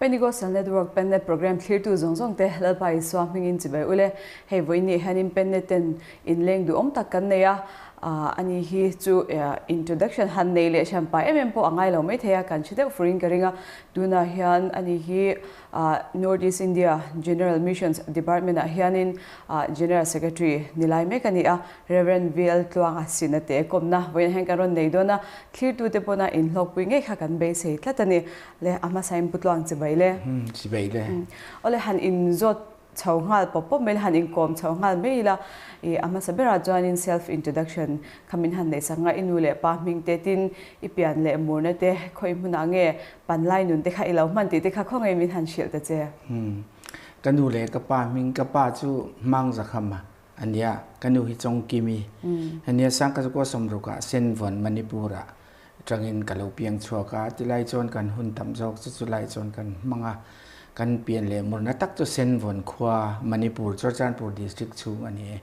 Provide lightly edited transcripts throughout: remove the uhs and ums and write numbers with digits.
Pentecostal Network Pennet Program thlirtu zawng zawng te Lalpa Isua hmingin chibai ule. Hei vawiin hianin Pennet ten inleng duhawm tak kan nei a, ani hi chu introduction han nei leh hran pai em em pawh a ngai lo maithei a, kan hre deuh furin ka ring a. Tunah hian ani hi North East India General Missions Department ah hianin General Secretary ni lai mek a ni a, Rev. VL Tluanga Sina te kawmna vawiin hian kan rawn nei dawn a, thlirtute pawna inhlawkpui ngei kha kan beisei tlat a ni. Le a hmasain Pu Tluang chibai le. Chibai le. Awle han inzawt chho nghal pawp pawp mai la, han inkawm chho nghal mai ila, i a hmasa berah chuanin self introduction kha min han neihsak nga, i nu leh pa hming te tin i pian leh murna te khawi hmunah nge panlai nun te kha i lo hman tih te kha khawngaih min han hrilh ta che. Ka nu leh ka pa hming, ka pa chu Mang Zakhama a nia, ka nu hi Chawngkimi a nia, Sangkazukua Sawmrukah Senvawn, Manipur-ah Tangin ka lo piang chhuak a, tilai chuan kan hun tam zawk chu chulai chuan kan hmang a, kan pian leh murna tak chu Senvawn khua, Manipur, Churachandpur District chhung a ni e.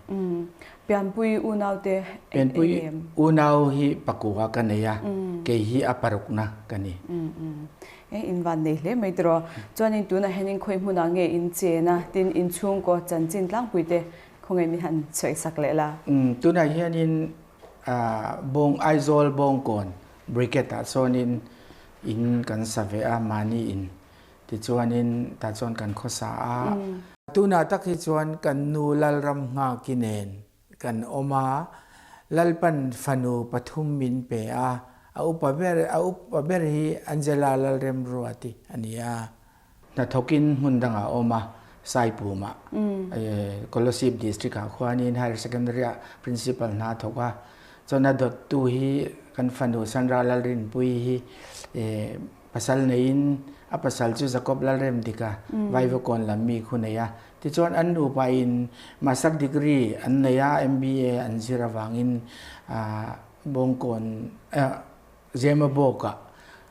Pianpui unau te eng eng em? Pianpui unau hi pakua ka nei a, kei hi a parukna ka ni. E, in van nei hle mai tiraw. Chuanin tunah hianin khawi hmunah nge in chen a, tin in chhungkaw chanchin tlangpui te khawngaih min han sawisak leh la? Tunah hianin Bawng Aizawl Bawngkawn Brigade ah chuanin in kan sa ve a, mahni in tichuanin tah chuan kan khawsa a. Tunah tak hi chuan kan nu Lalram Nghaki nen kan awm a, Lalpan fanu pathum min pe a, a upa ber a upa ber hi Angela Lalremruati a ni a. Hnathawkin hmun dangah a awm a, Saipumah, Kolasib District-ah khuanin Higher Secondary-ah Principal hna a thawk a. Chuan a dawttu hi kan fanu Sandra Lalrinpuii hi pasal neiin a pasal chu Jacob Lalremdika, Vaivakawn lam mi khu nei a. Tichuan an nupain Master Degree an nei a, MBA an zir avangin Bawngkawn, Zemabawkah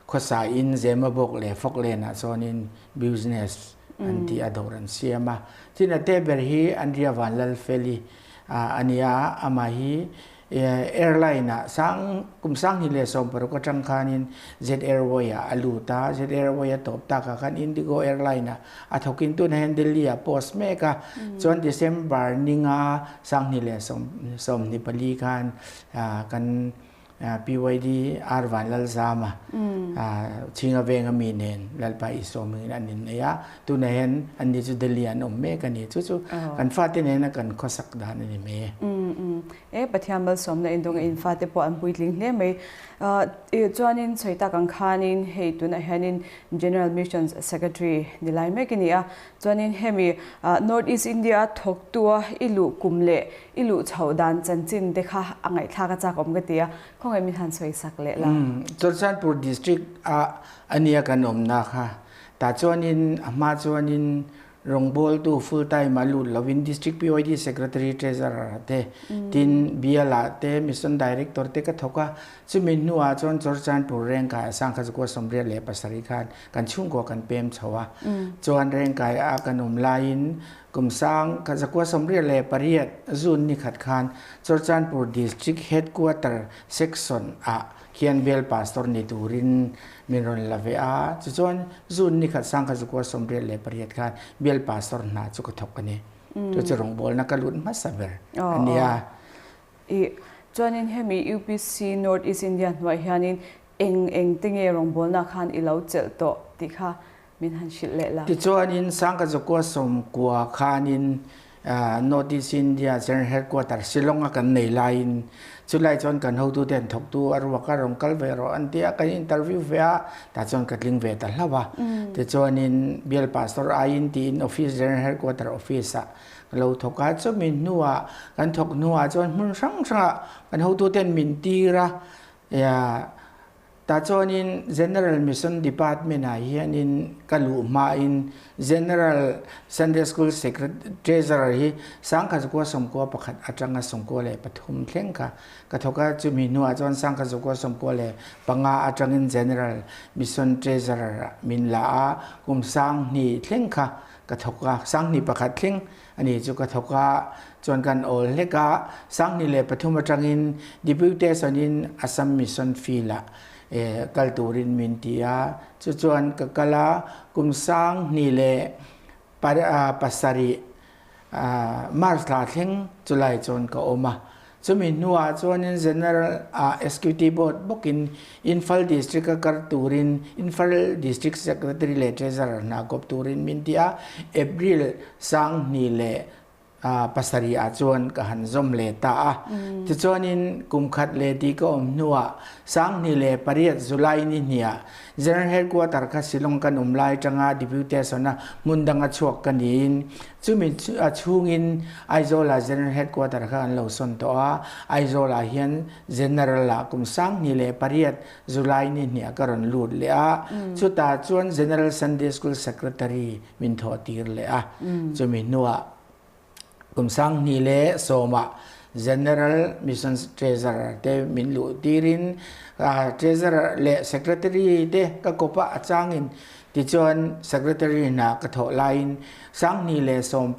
khawsain Zemabawk leh Fawklenah chuanin business an tih a dawr an siam a. Tin a te ber hi Andria Vanlalfeli a ni a, amah hi airline ah sang kum 2016 atang khanin Jet Airway ah a lut a, Jet Airway a tawp takah khan Indigo Airline ah a thawkin tunah hian Delhi ah post mek a. Chuan December ninga 2024 khan kan PYD R Vanlalzama Chhinga venga mi nen Lalpa Isua hmingin an innei a, tunah hian anni chu Delhi an awm mek a ni. Chu chu kan fate nena kan khawsak dan a ni mai e. E Pathian malsawmna indawng in fate pawh an puitling hle mai. Chuanin sawi tak ang khanin hei tunah hianin General Missions Secretary ni lai mek i ni a, Chuanin hemi North East India thawktua i luh kum leh i luh chhoh dan chanchin te kha a ngaihthlak a chak awm ka ti a, khawngaih min han sawi sak leh la. Churachandpur District ah a nia kan awmna kha. Tah chuanin a hma chuanin rawngbawltu full time a lut lovin District PYD Secretary Treasurer te tin Bial ah te Mission Director te ka thawk a. Chumi hnuah chuan Churachandpur rengkai a sangkhat zakua 87 khan kan chhungkaw kan pem chho a. Chuan rengkai a kan awm laiin kum sang khat zakua 88 June ni khat khan Churachandpur District Headquarter Section ah khian Bial Pastor ni turin min rawn la ve a. Tichuan June ni khat sang khat zakua 88 khan Bial Pastor hna chu ka thawk a ni. Chu chu rawngbawlna ka lut hmasa ber a nia. I chuanin hemi UPC North East India hnuai hianin Eng eng te nge rawngbawlna khan i lo chelh tawh tih kha min han hrilh leh la. Tichuanin Sangkazakua sawmkua khanin North East India General Headquarter Shillong a kan nei laiin chulai chuan kan hotute an thawktu a ruak a rawn kal ve rawh an ti a, kan interview ve a, tah chuan ka tling ve ta hlauh a. Tichuanin Bial Pastor aiin tiin Office General Headquarter Office ah ka lo thawk a, chumi hnuah kan thawk hnuah chuan hmun hrang hrangah kan hotuten min tir a, Ia, tah chuanin General Mission Department ah hianin ka luh hmain General Sunday School Secretary Treasurer hi sangkhat zakua sawmkua pakhat atanga sawmkua leh pathum thleng kha ka thawk a, chumi hnuah chuan sangkhat zakua sawmkua leh panga atangin General Mission Treasurer ah min la a, kum sanghnih thleng kha ka thawk a, sanghnih pakhat thleng A ni chu ka thawk a, chuan kan awl hlek a, 2003 atangin Deputation in Assam Mission Field ah kal turin min ti a, chu chuan ka kal a, kum 2007 March thla thleng chulai chuan ka awm a. Chumi hnuah chuanin General Executive Board bawkin Imphal District a kar turin Imphal District Secretary leh Treasurer hna kawp turin min ti a, April 2007 ah chuan ka han zawm leh ta a. Tichuanin kum khat leh tih ka awm hnuah 2008 July ni hniah General Headquarter kha Shillong kan awm lai atanga Deputation a hmun danga chhuak ka niin chumi chhungin Aizawl ah General Headquarter kha an lo sawn tawh a, Aizawl ah hian General ah kum 2008 July ni hniah ka rawn lut leh a, chutah chuan General Sunday School Secretary min thawh tir leh a, chumi hnuah Kum 2010 ah General Mission Treasurer te min luh tirin Treasurer leh Secretary te ka kawp a a changin tichuan Secretary hna ka thawh laiin 2015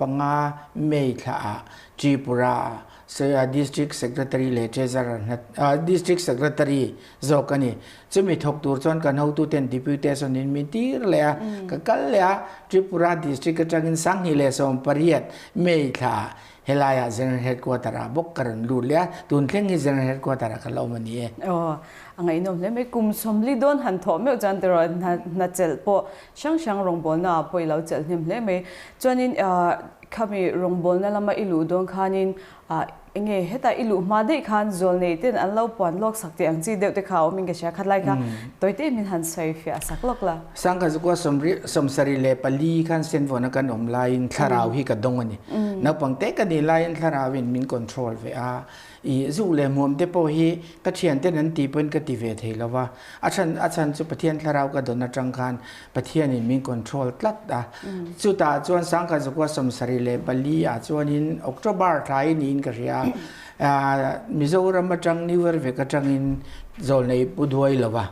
May thla ah Tripura ah District Secretary leh Treasurer hna District Secretary zawk a ni. Chumi thawk tur chuan kan hotuten deputation in min tir leh a, ka kal leh a, Tripura District atangin 2018 May thla helaiah General Headquarter ah bawk ka rawn lut leh a, tun thleng hi General Headquarter ah ka la awm a ni e. Aw, a ngaihnawm hle mai. Kum 40 dawn han thawh meuh chuan tiraw hna chelh pawh hrang hrang rawngbawlna ah pawh i lo chelh hnem hle mai. Chuanin khami rawngbawlna lama i luh dawn khanin Enge hetah i luh hma daih khan zawlnei ten an lo puan lawk sak tih ang chi deuh te kha a awm in ka hria khat lai kha tawi te min han sawi fiah sak lawk la. Sangkhat zukua 74 khan senvawna kan awm laiin thlarau hi ka dawng a ni. Naupang te ka nih laiin thlarauin min control ve a. I zuk leh hmuam te pawh hi ka thian ten an tih pawhin ka ti ve thei lo va. A chhan a chhan chu Pathian thlarau ka dawn atang khan Pathianin min control tlat a. Chutah chuan 1974 ah chuanin October thla i niin ka hria a, Mizoram atang New Vervek atangin zawlnei Pu Duai lova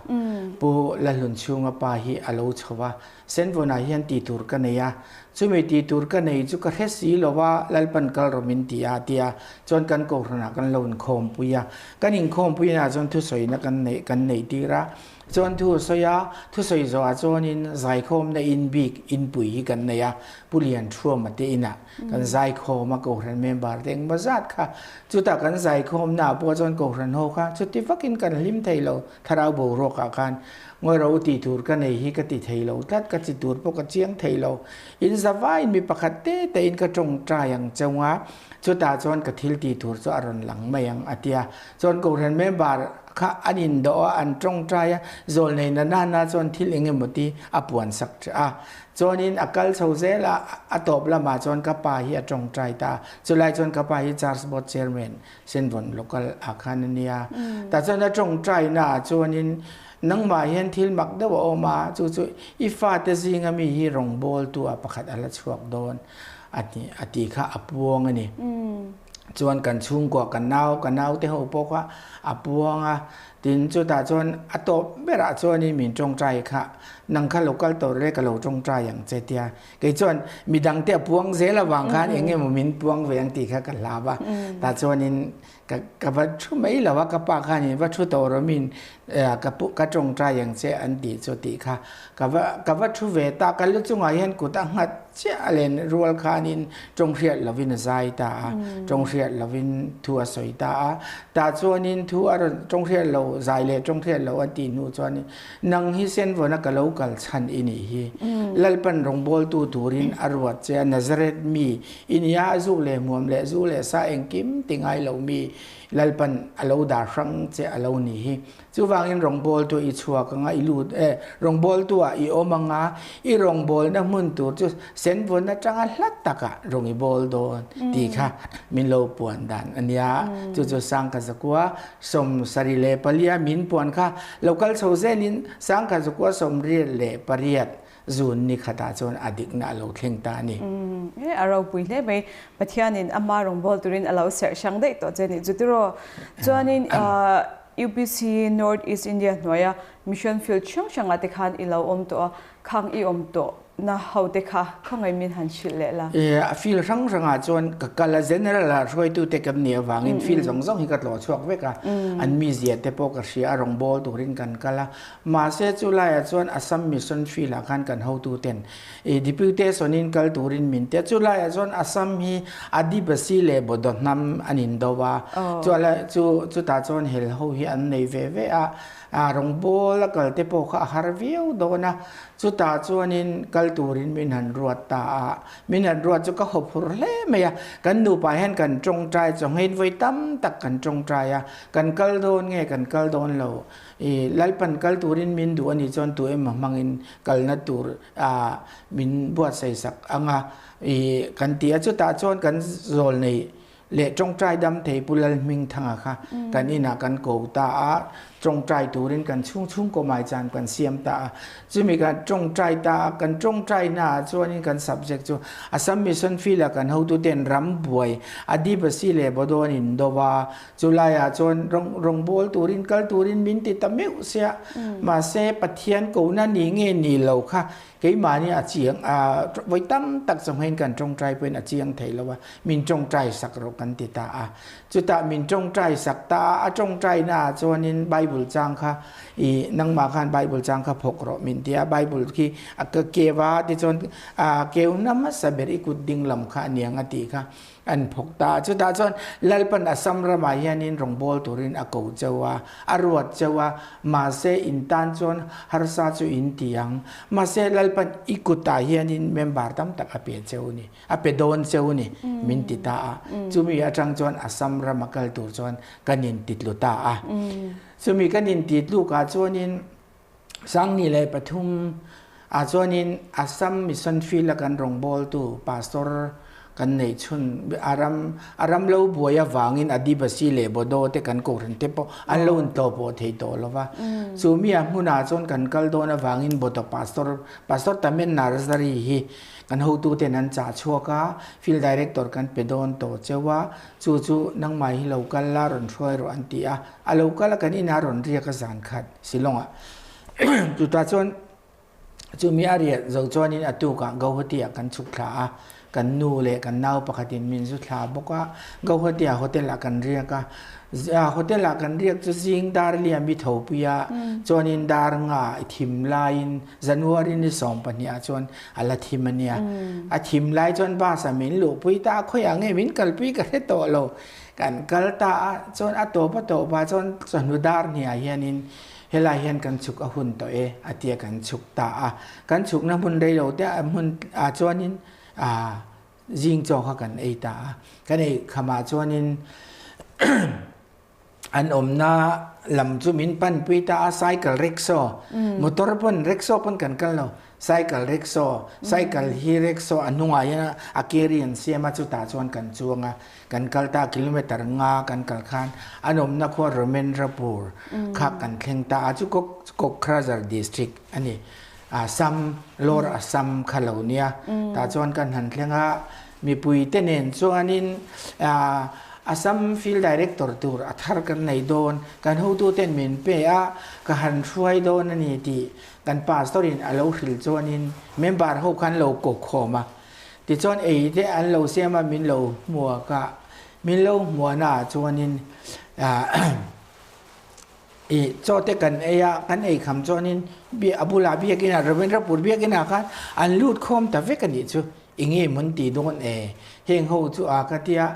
Pu Lahlunchhunga pa hi a lo chho va. Senvawnah hian tih tur ka nei a, chumi tih tur ka nei chu ka hre si lova Lalpan kal rawh min ti a tia chuan kan kohhranah kan lo inkhawmpui a. Kan inkhawmpuinaah chuan thusawina kan neih kan neih tir a. Chuan thu a sawi a, thusawi zawhah chuanin zaikhawmna in bik inpui hi kan nei a, Pu Lian Thuama te inah kan zaikhawm a, Kohhran member te engmaw zat kha. Chutah kan zaikhawmnaah pawh chuan Kohhran ho kha chuti vakin kan hlim thei lo, thlarau boruakah khan ngawi ro tih tur ka nei hi ka ti thei lo tlat, ka chi tur pawh ka chiang thei lo. In zavaiin mi pakhat te tein ka tawngtai ang cheu a, chutah chuan ka thil tih tur chu a rawn lang mai ang a ti a. Chuan Kohhran member kha an indawh a, an tawngtai a, zawlnei na nana chuan thil eng emaw ti a puan sak teh a. Chuanin a kal chho zel a, a tawp lamah chuan ka pa hi a tawngtai ta a. Chulai chuan ka pa hi Church Board Chairman, Senvawn Local ah khan a nia. Tah chuan a tawngtai na ah chuanin nangmah hian thil mak deuh a awm a, chu chu i fate zinga mi hi rawngbawltu ah pakhat a la chhuak dawn a ti a tih kha a puang a ni. Chuan kan chhungkua ka nau ka naute ho pawh kha a puang a, tin chutah chuan a tawp berah chuanin min tawngtai kha nang kha lo kal tawh le ka lo tawngtai ang che tia kei chuan midangte a puang zel avang khan eng emaw min puang ve ang tih kha ka hlau a, tah chuanin ka ka va thu mai lo a ka pa khanin va thu tawh rawh min ka pu ka tawngtai ang che an tih chu tih kha ka va ka va thu ve ta ka lu chungah hian kut a nghat chiah a len rual khanin tawng hriat lovin a zai ta a tawng hriat lovin thu a sawi ta a tah chuanin thu a rawn tawng hriat lo zai leh tawng hriat lo an tih hnu chuanin nang hi senvawna ka lo kal chhan i nih hi Lalpan rawngbawltu turin a ruat che a Nazareth mi i nia a zuk leh hmuam leh zu leh sa engkim ti ngai lo mi Lalpan a lo dah hrang che a lo nih hi. Chuvangin rawngbawltu i chhuak anga i lut e, rawngbawltu-ah i awm anga i rawngbawlna hmun tur chu senvawn atanga hla takah rawng i bawl dawn tih kha min lo puan dan a nia. Chu chu 1974-a min puan kha lo kal chho zelin 1988 Zun ni khatah chuan a dikna a lo thleng ta a ni. E, a ropui hle mai. Pathianin ama rawngbâwl turin a lo serh hrang daih tawh che nih chu tiraw. Chuanin UPC North East India hnuaia Mission Field hrang hrangah te khan i lo awm tawh a, khang i awm tawh. na ho te kha khawngaih min han hrilh leh la. A field hrang hrangah chuan ka kal a, general ah hruaitute kan nih avangin field zawng zawng hi ka tlawh chhuak vek a, an mizia te pawh ka hria a, rawngbawl turin kan kal a. Mahse chu laiah chuan Assam Mission field ah khan kan hotuten i deputation in kal turin min ti a, chu laiah chuan Assam hi Adivasi leh Bodo hnam an indo a, chu chutah chuan hel ho hi an nei ve ve a, rawngbawl a kal te pawh kha a har viau dawn a. Chutah chuanin kal turin min han ruat ta a, min han ruat chu ka haw phur hle mai a, kan nupa hian kan tawngtai chaw ngeit vawi tam tak kan tawngtai a, kan kal dawn nge kan kal dawn lo, i Lalpan kal turin min duh a nih chuan tu emaw hmangin kalna tur ah min buatsaih sak ang a, i kan ti a, chutah chuan kan zawl nei leh tawngtai dam thei Pu Lalhmingthanga kha kan inah kan ko ta a, tawngtai turin kan chhung chhungkaw mai chan kan siam ta a. Chumi kan tawngtai ta a, kan tawngtai naah chuanin kan subject chu Assam Mission Field-a kan hotuten ram buai Adivasi leh Bodo an indo va, chulaiah chuan rawngbawl turin kal turin min ti ta meuh sia. Mahse Pathian kohna ni nge ni lo kha Keimahni a chiang a, vawi tam tak chawnghein kan tawngtai pawhin a chiang thei lo a, min tawngtai sak rawh kan ti ta a. Chutah min tawngtai sak ta a, a tawngtaina ah chuanin Bible chang kha i nangmah khan Bible chang kha phawk rawh min ti a, Bible khi a ka keu a, tichuan a keuna hmasa ber i kut ding lam kha a niang a tih kha. An phawk ta a, chutah chuan Lalpan Assam ramah hianin rawngbâwl turin a ko cheu a, a ruat cheu a, mahse in tan chuan harsa chu in ti ang. Mahse Lalpan i kutah hianin member tam tak a pe cheu ni, a pe dawn cheu ni, min ti ta a. Chumi atang chuan Assam rama kal tur chuan kan intitlu ta a. Chumi kan intitlukah chuanin 2003 ah chuanin Assam Mission Field a kan rawngbawltu Pastor kan neih chhun a ram a ram lo buai avangin Adivasi leh Bodo te kan kohhran te pawh an lo intlawh pawh thei tawh lo va. Chu mi a hmunah chuan kan kal dawn avangin Bodo Pastor Pastor Tamen Narzary hi kan hotuten an chah chhuak a, Field Director kan pe dawn tawh cheu a, chu chu nangmah hi lo kal la rawn hruai rawh an ti a, a lo kal a kan inah rawn riak a zan khat. Shillong-ah chutah chuan chumi a riah zo chuanin a tukah Guwahati-ah kan chhuk thla a, kan nu leh kan nau pakhatin min zu thla bawk a, Guwahati-ah hotel-ah kan riak a, hotel-ah kan riak chu zing dar liam i thopui a, chuanin dar nga i thim laiin January ni 12 ah chuan a la thim a nia, a thim lai chuan bus-ah min luhpui ta a, khawiah nge min kalpui ka hre tawh lo. Kan kal ta a, chuan a tawp a tawp ah chuan chawhnu dar hniah hianin helai hian kan chhuk a hun tawh e a tia kan chhuk ta a. Kan chhukna hmun rei lo te a hmun ah chuanin ah zing chaw kha kan ei ta a. Kan ei kham ah chuanin an awmna lam chu min panpui ta a, cycle rickshaw, motor pawn rickshaw pawn kan kal lo. Cycle rickshaw, cycle hi rickshaw a hnungah hian a carry an siam a, chutah chuan kan chuang a, kan kal ta a, kilometer nga kan kal khan an awmna khua Romendrapur kha kan thleng ta a, chu Kokrajhar district a ni, Assam, Lower Assam kha lo nia, tah chuan kan han thleng a, mipui te nen chuanin Assam Field Director tur a thar kan nei dawn, kan hotuten min pe a, ka han hruai dawn a ni tih Kan pastor in a lo hril chuanin member ho khan lo ko khawm a, tichuan ei te an lo siam a min lo hmuak a, min lo hmuahna ah chuanin i chaw te kan ei a, kan ei kham chuanin a bulah biakin ah Ravindrapur biakin ah khan an lut khawm ta vek a nih chu. Enge mun ti dawn e? Heng ho chu a ka tia.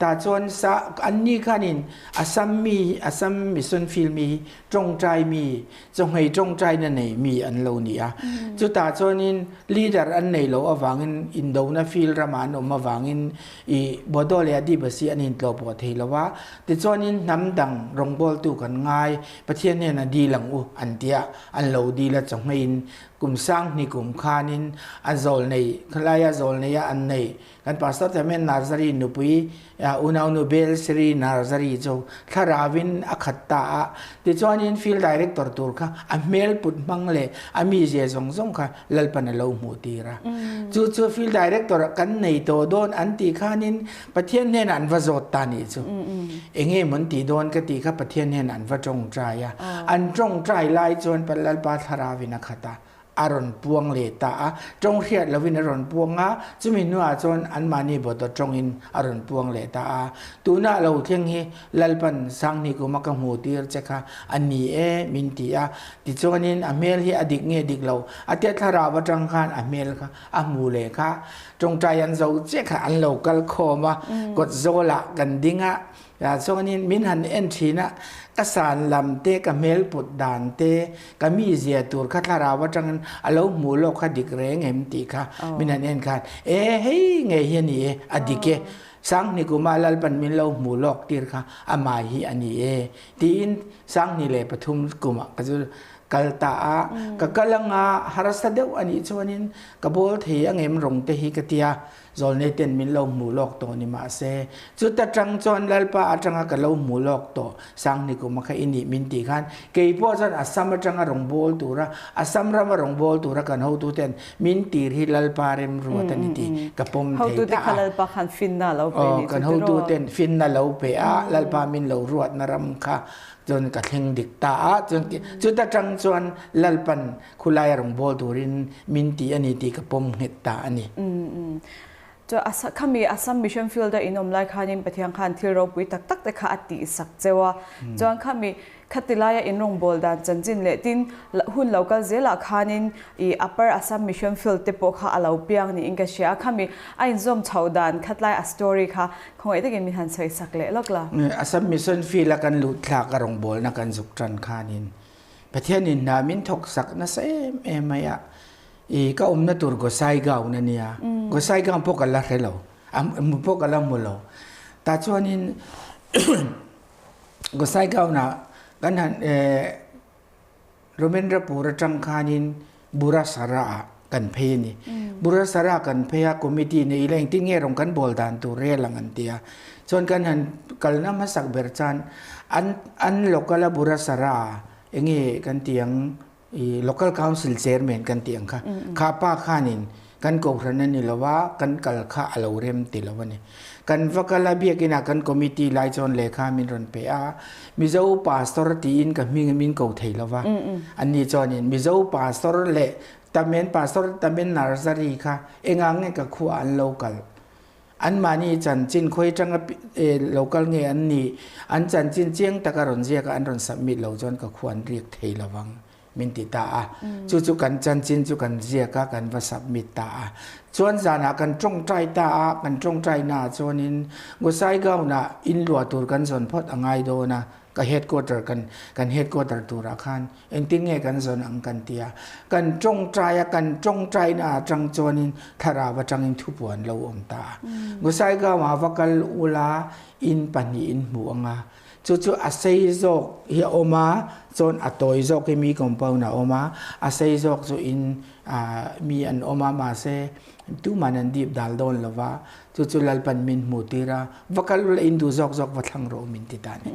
Tah chuan sa anni khanin Assam mi Assam mission field mi hi tawngtai mi chawhmei tawngtaina nei mi an lo ni a. Chutah chuanin leader an nei loh avangin indona field ramah an awm avangin i Bodo leh Adivasi an intlawhpawh thei lo a. Tichuanin hnam dang rawngbawltu kan ngai Pathian hnenah dil ang u an tia an lo dil a chawhmeiin Kum 2000 kum khanin a zawl nei, khalaia zawl neia an nei. Kan Pastor Tamen Narzary nupui unaunu Belsri Narzary chu thlaravin a khat ta a. Tichuanin Field Director tur kha a hmel put hmang leh a mizia zawng zawng kha Lalpan a lo hmuh tir a. Chu chu Field Director kan nei tawh dawn an tih khanin Pathian hnenah an va zawt ta nih chu. Enge maw an tih dawn ka tih kha Pathian hnenah an va tawngtai a. An tawngtai lai chuan Lalpa thlarau in a khat a. a rawn puang leh ta a, tawng hriat lovin a rawn puang a, chumi hnuah chuan anmahni Bodo tawngin a rawn puang leh ta a. Tunah lo thleng hi Lalpan Sanghni kuma ka hmu tir che kha a ni e min ti a, tichuanin a hmel hi a dik nge dik lo a tia thlarau atang khan a hmel kha a hmu leh kha tawngtai an zo chiah kha an lo kal khawm a, kawt zawlah kan ding a, Chuanin min han en thin a, ka san lam te, ka hmel put dan te, ka mizia tur kha thlarau atangin a lo hmuh lawk kha dik reng em tih kha min han en khan, e hei ngei hi a ni e, a dik e, Sanghni kuma Lalpan min lo hmuh lawk tir kha amah hi a ni e tiin Sanghni leh pathum kumah ka chu kal ta a, ka kal anga harsa deuh a nih chuanin ka bawl thei angem rawng te hi ka tia. Zawlnei ten min lo hmuh lawk tawh ni mahse, chuta tang chuan Lalpa atanga ka lo hmuh lawk tawh Sanghni kuma kha i nih min tih khan kei pawh chuan Assam atanga rawngbâwl tura Assam rama rawngbâwl tura kan hotu ten min tir hi Lalpa remruat a ni tih ka pawm thei ta a. Lalpa khan finna a lo pe ni chu Kan hotu ten finna lo pe a, Lalpa min lo ruatna ram kha chuan ka thleng dik ta a, chuan chuta tang chuan Lalpan Khulai a rawn bawl turin min ti a ni tih ka pawm nghet ta a ni. Chuan khami Assam Mission Field a in awm lai khanin Pathian khan thil ropui tak tak te kha a tih sak cheu a. Chuan khami khati laia in rawn bawl dan chanchin leh tin hun lo kal zelah khanin i Upper Assam Mission Field te pawh kha a lo piang niin ka hria a. Khami a inzawm chhoh dan khatlai a story kha khawngaih takin min han sawi sak leh lawk la. Assam Mission Field a kan luh thlak a rawngbawlna kan zuk tan khanin Pathianin hna min thawk sak nasa em em mai a, i ka awmna tur Gosaigaon a nia, Gosaigaon pawh ka la hre lo, a hmu pawh ka la hmu lo. Tah chuanin Gosaigaon-ah kan han Romendrapur atang khanin Burasara-ah kan phei a ni. Burasara kan phei a, committee nei ila engtin nge rawn kan bawl dan tur rel ang an ti a. Chuan kan han kalna hmasak ber chuan an an local a Burasara enge kan tih ang i local council chairman kan tih ang kha kha pa khanin kan kohhran a ni lo a, kan kal kha a lo rem ti lo a ni. Kan va kal a biakinah kan committee lai chuan lehkha min rawn pe a, Mizo pastor tiin ka hming min ko thei lo va. Anni chuanin Mizo pastor leh Tamen pastor Tamen Narzary kha engah nge ka khuah an lo kal? Anmahni chanchin khawi atanga lo kal nge an nih? An chanchin chiang taka rawn ziak a an rawn submit lo chuan ka khuah an riak thei lo vang. Min ti ta a. Chu chu kan chanchin chu kan ziak a, kan va submit ta a. Chuan zanah kan tawngtai ta a, kan tawngtai naah chuanin Gosaigaon-ah in luah tur kan zawn phawt a ngai dawn a, ka headquarter kan kan headquarter turah khan engtin nge kan zawn ang kan ti a. Kan tawngtai a, kan tawngtai naah atang chuanin thlarau atangin thupuan lo awm ta a. Gosaigaon-ah va kal ula in pahnihin hmu ang a, Chu chu a sei zawk hi a awm a, chuan a tawi zawk hi mi compound a awm a, a sei zawk chu in mi an awm a, mahse tuman an dip dal dawn lo va, chu chu Lalpan min hmuh tir a, va kal ula in duh zawk zawk va thlang rawh u min ti ta a ni.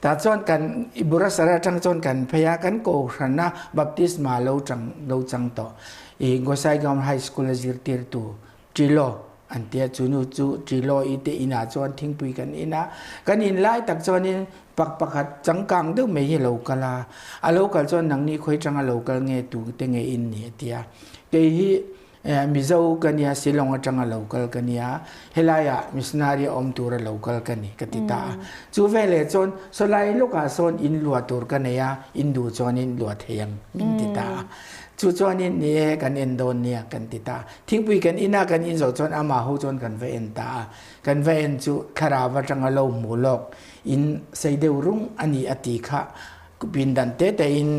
Tah chuan kan Burasara atang chuan kan phei a, kan kohhrana baptisma lo chang lo chang tawh i Gosaigaon High School a zirtirtu Ṭilo an tia chu nu chu Ṭilo i te inah chuan thingpui kan in a, kan in lai tak chuanin pak pakhat changkang deuh mai hi a lo kal a, a lo kal chuan nangni khawi tanga lo kal nge tu te nge in ni a ti a, kei hi Mizo ka nia Shillong atanga lo kal ka nia, helaiah missionary a awm tura lo kal ka ni ka ti ta a, chu veleh chuan sawlai lawkah sawn in luah tur ka nei a, in duh chuan in luah thei ang min ti ta a, chu chuanin ni e kan en dawn nia kan ti ta a. Thingpui kan in a, kan in zawh chuan amah ho chuan kan va en ta a. Kan va en chu thlarau atanga lo hmu lawk in sei deuh rung a ni a ti kha pindan te te in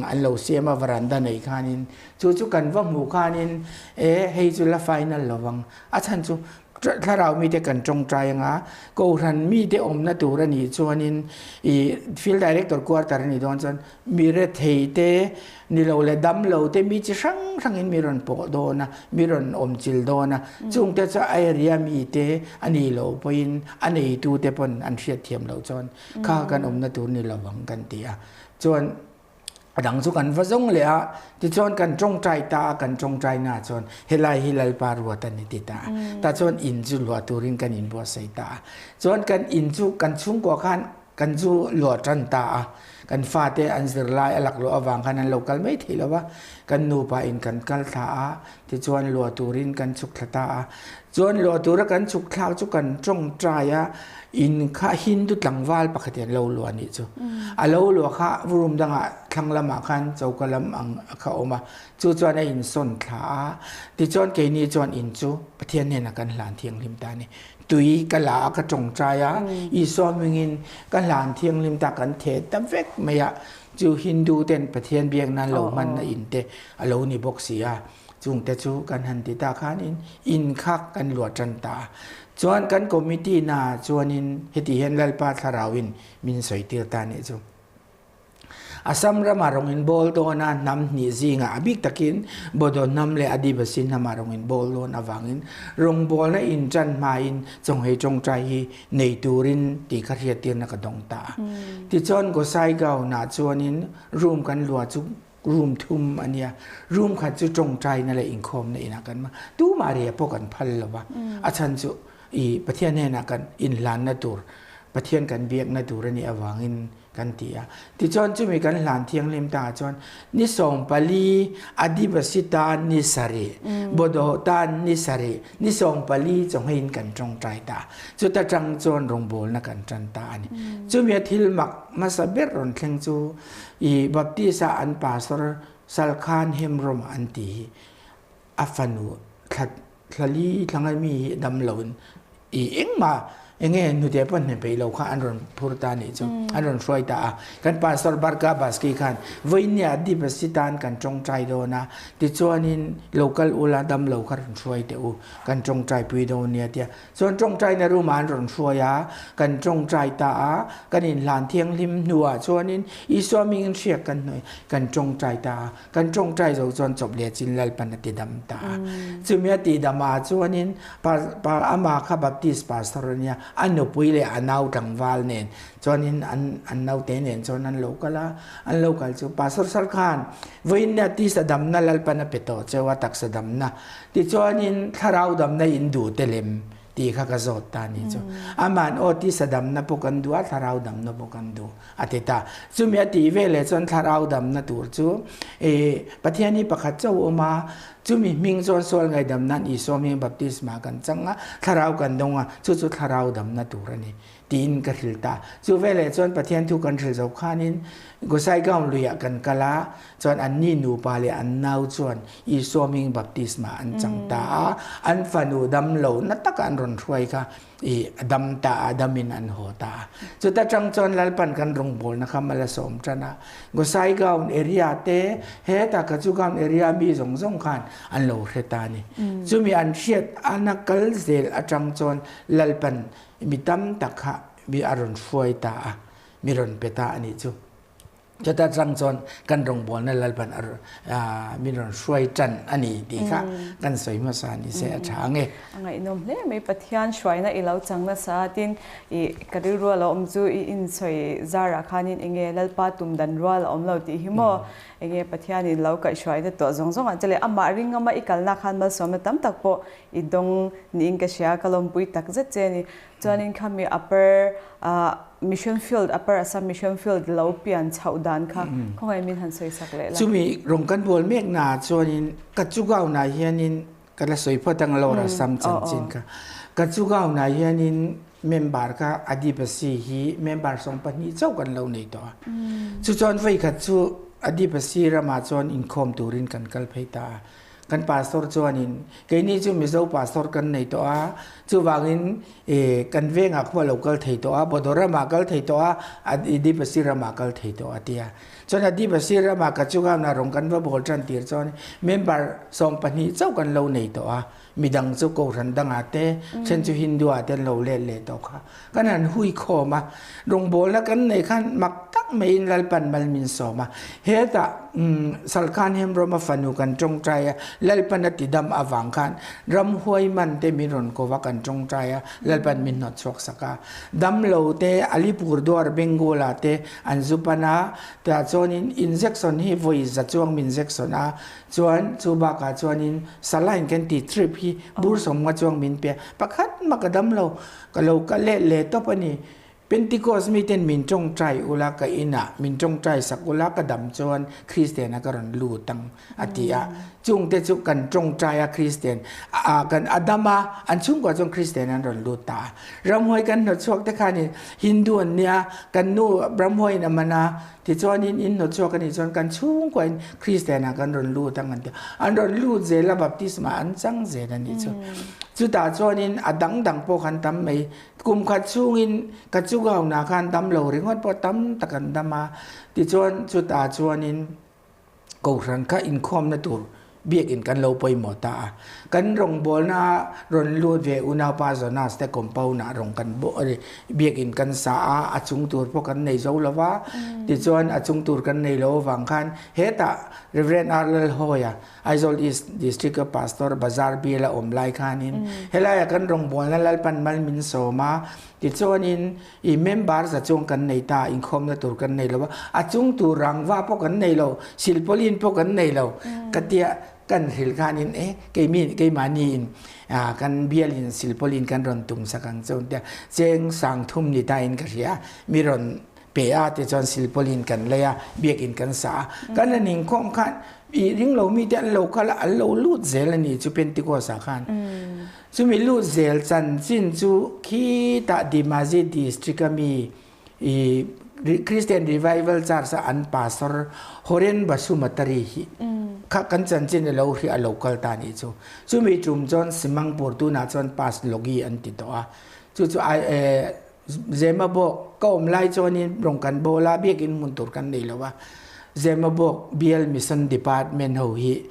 an lo siam a varanda nei khanin chu chu kan va hmuh khanin e hei chu la final lovang a chhan chu thlarau mite kan tawngtai anga kohhran mite awmna tur a nih chuanin i field director quarter a nih dawn chuan Mi rethei te, ni lo leh dam lo te mi chi hrang hrangin mi rawn pawh dawn a, mi rawn awm chil dawn a. Chung te chu a area mi te a ni lo pawhin a neitu te pawn an hriat thiam loh chuan kha kan awmna tur ni lo ang kan ti a. Chuan a dang chu kan va zawng leh a, tichuan kan tawngtai ta a, kan tawngtai na chuan helai hi Lalpa ruat a ni ti ta a. Tah chuan in chu luah turin kan inbuatsaih ta a. Chuan kan in chu kan chhungkua khan. Kan zu luah tan ta a, kan fate an zirlai a laklawh avang khan an lo kal mai thei lo va, kan nupa in kan kal thla a, tichuan luah turin kan chhuk thla ta a. Chuan luah tura kan chhuk thlak chu kan tawngtai a, in kha Hindu tlangval pakhat in an lo luah anih chu. A lo luah kha room dangah thlang lamah khan choka lam ang kha a awm a, chu chuan a insawn thla a, tichuan keini chuan in chu Pathian hnenah kan hlan thianghlim ta a ni. Tui ka la a ka tawngtai a, Isua hmingin ka hlan thianghlim ta kan theh ta vek mai a, chu Hindu ten Pathian biak nan lo hmanna in te a lo ni bawk si a, chung te chu kan han ti ta khanin in kha kan luah tan ta a. Chuan kan committee na chuanin heti hian Lalpa thlarauin min sawi tir ta nih chu. Assam rama rawng in bawl dawn a, hnam hnih zingah a bik takin Bodo hnam leh Adivasi hnama rawng in bawl dawn avangin rawngbawlna in tan hmain chawnghei tawngtai hi nei turin tih kha hriattirna ka dawng ta a. Tichuan Gossaigaon-ah chuanin room kan luah chu room thum a nia, room khat chu tawngtaina leh inkhawmna inah kan hmang. Tumah ria pawh kan phal lo va, a chhan chu i Pathian hnenah kan inhlanna tur, Pathian kan biakna tur a nih avangin kan ti a. Tichuan chumi kan hlan thianghlim ta chuan ni 14 Adivasi tan ni sarih, Bodo tan ni sarih, ni 14 chawnghein kan tawngtai ta. Chuta tang chuan rawngbawlna kan tan ta a ni. Chumi a thil mak hmasa ber rawn thleng chu i Baptist a an pastor Salkhan Hemrom an ti hi a fanu thla Thlali thlangai mi hi dam lo in i engmah enge hnute pawn hne peih lo kha an rawn phur ta nih chu an rawn hruai ta a. Kan pastor Barka Baski khan vawinia Adivasi tan kan tawngtai dawn a, tichuanin lo kal ula dam lo kha rawn hruai teh u, kan tawngtai pui dawn nia tia. Chuan tawngtaina room ah an rawn hruai a, kan tawngtai ta a, kan inhlan thianghlim hnuah chuanin Isua hmingin hriak kan hnawih kan tawngtai ta a. Kan tawngtai zo chuan chawp leh chin Lalpan a ti dam ta a. Chumi a ti dam ah chuanin amah kha Baptist pastor a nia, a nupui leh a nau tlangval nen chuanin an an naute nen chuan an lo kal a, an lo kal chu pastor sar khan vawiin nia tisa damna Lalpan a pe tawh cheu a taksa damna tichuanin thlarau damna in duh te lem tih kha ka zawt ta ni chu. Aman aw tisa damna pawh kan duh a thlarau damna pawh kan duh. A ti ta. Chumi a tih veleh chuan thlarau damna tur chu i Pathian hi pakhat chauh a awm a, chumi hming chuan sual ngaihdam nan Isua hming baptisma kan chang a, thlarau kan dawng a, chu chu thlarau damna tur a ni tiin ka hrilh ta. Chu veleh chuan Pathian thu kan hrilh zo khanin Gosaigaon luiah kan kal a, chuan anni nupa leh an nau chuan Isua hming baptisma an chang ta a, an fanu damlo na taka an rawn hruai kha i a dam ta a, damin an haw ta a. Chuta tang chuan Lalpan kan rawngbawlna kha mal a sawm tan a. Gosaigaon area te, heta Kachugaon area mi zawng zawng khan an lo hre ta a ni. Chumi an hriat ana kal zel atang chuan Lalpan mi tam tak kha mi a rawn hruai ta a, mi rawn pe ta a nih chu. Chuta chang chuan kan rawngbawlna Lalpan a min rawn hruai tan a ni tih kha kan sawi hmasa ni se a tha ang e. A ngaihnawm hle mai, Pathian hruaina i lo chang nasa tin i ka rilru a lo awm chu i insawi zarah khanin enge Lalpa tum dan rual a awm lo tih hi maw? Enge Pathianin lo kaihhruaina tuah zawng zawngah che leh amah ringama i kalna khan malsawmna tam tak pawh i dawng niin ka hria, ka lawmpui tak zet che a ni. Chuanin khami Upper Mission Field, Upper Assam Mission Field lo pian chhoh dan kha khawngaih min han sawi sak leh la. Chumi rawng kan bual mek naah chuanin Kachugaon-ah hianin ka la sawi phawt ang Lower Assam chanchin kha. Kachugaon-ah hianin member kha Adivasi hi member 12 chauh kan lo nei tawh a. Chu chuan vawikhat chu Adivasi ramah chuan inkhawm turin kan kal phei ta a. Kan pastor chuanin, Keini chu Mizo pastor kan nei tawh a, chuvangin kan vengah khua lo kal thei tawh a, Bodo ramah kal thei tawh a, Adivasi ramah kal thei tawh a ti a. Chuan Adivasi ramah ka chungah rawng kan va bawl tan tir chuan member 12 chauh kan lo nei tawh a, midang chu Kohhran dangah te, then chu Hindu ah te an lo let leh tawh kha. Kan han hui khawm a, rawngbawlna kan nei khan mak tak maiin Lalpan mal min sawm a. Hetah Salkhan Hemroma fanu kan tawngtai a, Lalpan a tidam avang khan ramhuai man te min rawn ko va kan tawngtai a, Lalpan min hnawt chhuak sak a. Damlo te Alipurduar Bengal ah te an zu pan a, tah chuanin injection hi vawi za chuang min injection a, chuan chu bakah chuanin saline kan tih trip hi bur sawmnga chuang min pe a, pakhat mah ka damlo. Ka lo kal leh leh tawp a ni. Pentecost miten min tawngtai ula ka inah min tawngtai sak ula ka dam chuan Kristian a ka rawn lut ang a ti a. Chungte chu kan tawngtai a Kristian a kan a dam a an chhungkua chuan Kristian an rawn lut ta a. Ramhuai kan hnawtchhuak te khanin Hindu an nia kan nu ramhuaiin a man a tichuanin in hnawtchhuak a nih chuan kan chhungkuain Kristian ah kan rawn lut ang an ti a. An rawn lut zel a baptisma an chang zel a nih chu. Chutah chuanin a dang dang pawh khan tam mai. Kum khat chhungin ka chugauna khan dam lo ringawt pawh tam tak an dam a, tichuan chutah chuanin Kohhran kha inkhawmna tur biakin kan lo pawimawh ta a. Kan rawngbawlna rawn lut ve unaupa Jonas te compound ah rawng kan biakin kan sa a, a chung tur pawh kan nei zo lo va, tichuan a chung tur kan nei lo avang khan hetah Rev. R. Lalhawia Aizawl East District a Pastor Bazar bial a awm lai khanin helaia kan rawngbawlna Lalpan mal min sawm a, tichuanin i member za chuang kan nei ta, inkhawmna tur kan nei lo a, a chung tur rangva pawh kan nei lo, silpawlin pawh kan nei lo ka tia kan hril khanin e keimi keimahniin kan bialin silpawlin kan rawn tum sak ang chuan tia cheng sangthum ni ta in ka hria mi rawn pe a tichuan silpawlin kan lei a, biakin kan sa a, kan han inkhawm khan I ring lo mite an lo kal a, an lo lut zel a ni chu Pentecost ah khan. Chumi lut zel chanchin chu khitah Dhemaji district a mi i Christian Revival Church a an pastor Horen Basumatary hi kha kan chanchin a lo hria a lo kal ta ni chu. Chumi tum chuan Simangpur tunah chuan Pass Logi an ti tawh a. Chu chu Zemabawk ka awm lai chuanin rawng kan bawl a, biakin hmun tur kan nei lo a. Zemabawk Bial Mission Department ho hi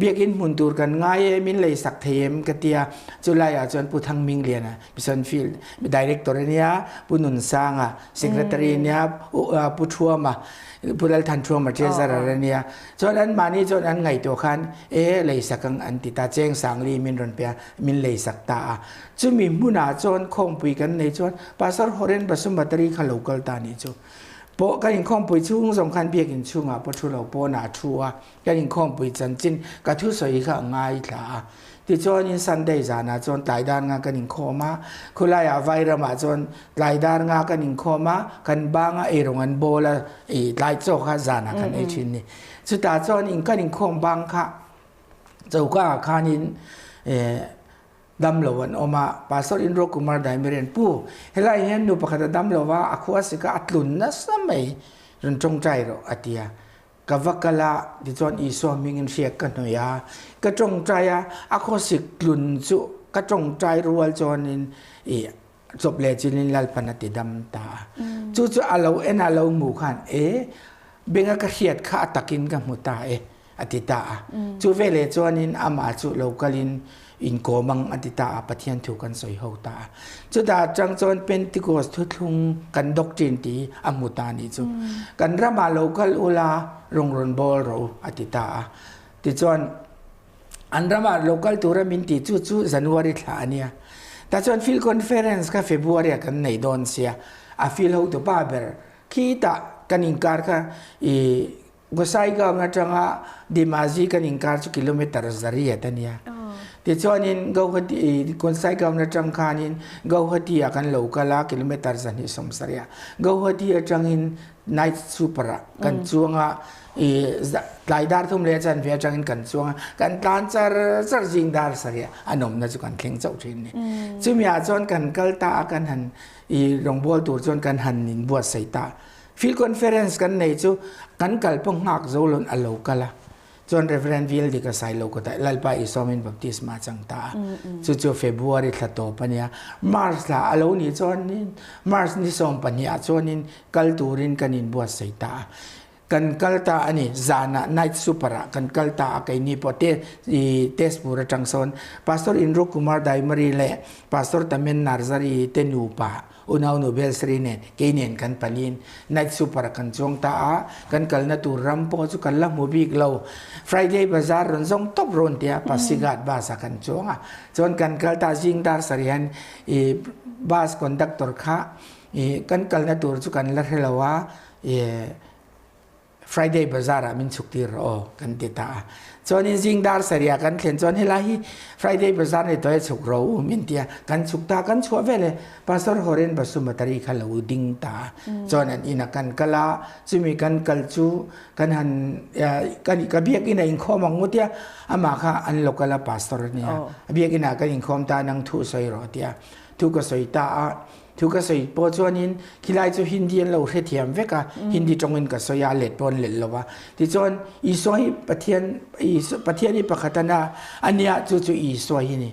biakin hmun tur kan ngai e, min lei sak thei em ka tia. Chulaiah chuan Pu Thangmingliana Mission Field Director a nia, Pu Nunsanga Secretary a nia, Pu Thuama, Pu Lalthanthuama Treasurer a nia. Chuan anmahni chuan an ngaihtuah khan e lei sak ang an ti ta, Cheng Sangli min rawn pe a, min lei sak ta a. Chumi hmunah chuan khawngpui kan nei chuan Pastor Horen Basumatary kha lo kal ta nih chu. Pawh kan inkhawmpui chhung zawng khan biakin chhungah pawh thu lo pawnah a thu a, kan inkhawmpui chanchin ka thusawi kha a ngaithla a. Tichuanin Sunday zanah chuan tlai dar nga kan inkhawm a, khulaiah Vairamah chuan tlai dar nga kan inkhawm a, kan banga eirawng an bawl a, ih tlai chaw kha zanah kan ei thin ni. Chutah chuan in kan inkhawm bang kha choka ah khanin eh Dam lo an awm a, Pastor Indro Kumar Daimirian, Pu, helai hian nu pakhat a dam lo va, a khua sika a tlun nasa mai, rawn tawngtai rawh, a ti a. Ka va kal a, tichuan Isua hmingin hriak ka hnawih a, ka tawngtai a, a khawsik tlun chu ka tawngtai rual chuanin i chawp leh chilin Lalpan a ti dam ta a. Chu chu a lo en a lo hmu khan, E, benga ka hriat kha a takin ka hmu ta e. a ti ta a. Chu veleh chuanin amah chu lo kalin inkawm ang a ti ta a, Pathian thu kan sawi ho ta a. Chutah atang chuan Pentecost thuthlung kan doctrine tih hi a hmu ta a nih chu. Kan ramah lo kal ula rawng rawn bawl rawh u a ti ta a. Tichuan an ramah lo kal tura min tih chu chu January thla a nia. Tah chuan Field Conference kha February ah kan nei dawn sia, a field hotupa ber khitah kan inkar kha i Gossaigaon atanga Dhemaji kan inkar chu kilometer zariat a nia. Tichuanin Gauhati, Gossaigaon atang khanin Gauhati ah kan lo kal a, kilometer 270 ah. Gauhati atangin night super ah kan chuang a, i tlai dar thum leh chanve atangin kan chuang a, kan tlan char char zing dar sarih ah a nawmna chu kan thleng chauh thin ni. Chumi ah chuan kan kal ta a, kan han i rawngbawl tur chuan kan han inbuatsaih ta. Field Conference kan nei chu kan kal pawh nghak zo lon a lo kal a, chuan Rev. VL Dika Sailo kawtah Lalpa Isawmin Baptisma a chang ta a, chu chu February thla tawp a nia. March thla a lo nih chuanin March ni 12 ah chuanin kal turin kan inbuatsaih ta a, kan kal ta a ni. Zanah night super ah kan kal ta a, keini pawh te i Tezpur atang sawn Pastor Indro Kumar Daimari leh Pastor Tamen Narzary te nupa Unaunu Belsri nen kei nen kan palin night super ah kan chuang ta a, kan kalna tur ram pawh chu kan la hmu bik lo. Friday bazar rawn zawng tawp rawn tia Pasighat bus ah kan chuang a, chuan kan kal ta zing dar sarih hian i bus conductor kha i kan kalna tur chu kan la hre lo a, i. Friday Bazaar ah min chhuk tir rawh aw kan ti ta a. Chuanin zing dar sarih ah kan thlen chuan helai hi Friday Bazaar ni tawh e chhuk rawh u min ti a, kan chhuk ta kan chhuah veleh Pastor Horen Basumatary kha lo ding ta a. Chuan an inah kan kal a, chumi kan kal chu kan han ka ka biakinn a inkhawm ang ngawt a, amah kha an local a pastor a nia, a biakinn ah kan inkhawm ta nang thu sawi rawh a ti a, thu ka sawi ta a, thu ka sawi pawh chuanin khilai chu Hindi an lo hrethiam vek a, Hindi tawngin ka sawi a, let pawh an let lo va, tichuan Isua hi Pathian Pathian hi pakhat a na a nia chu chu Isua hi ni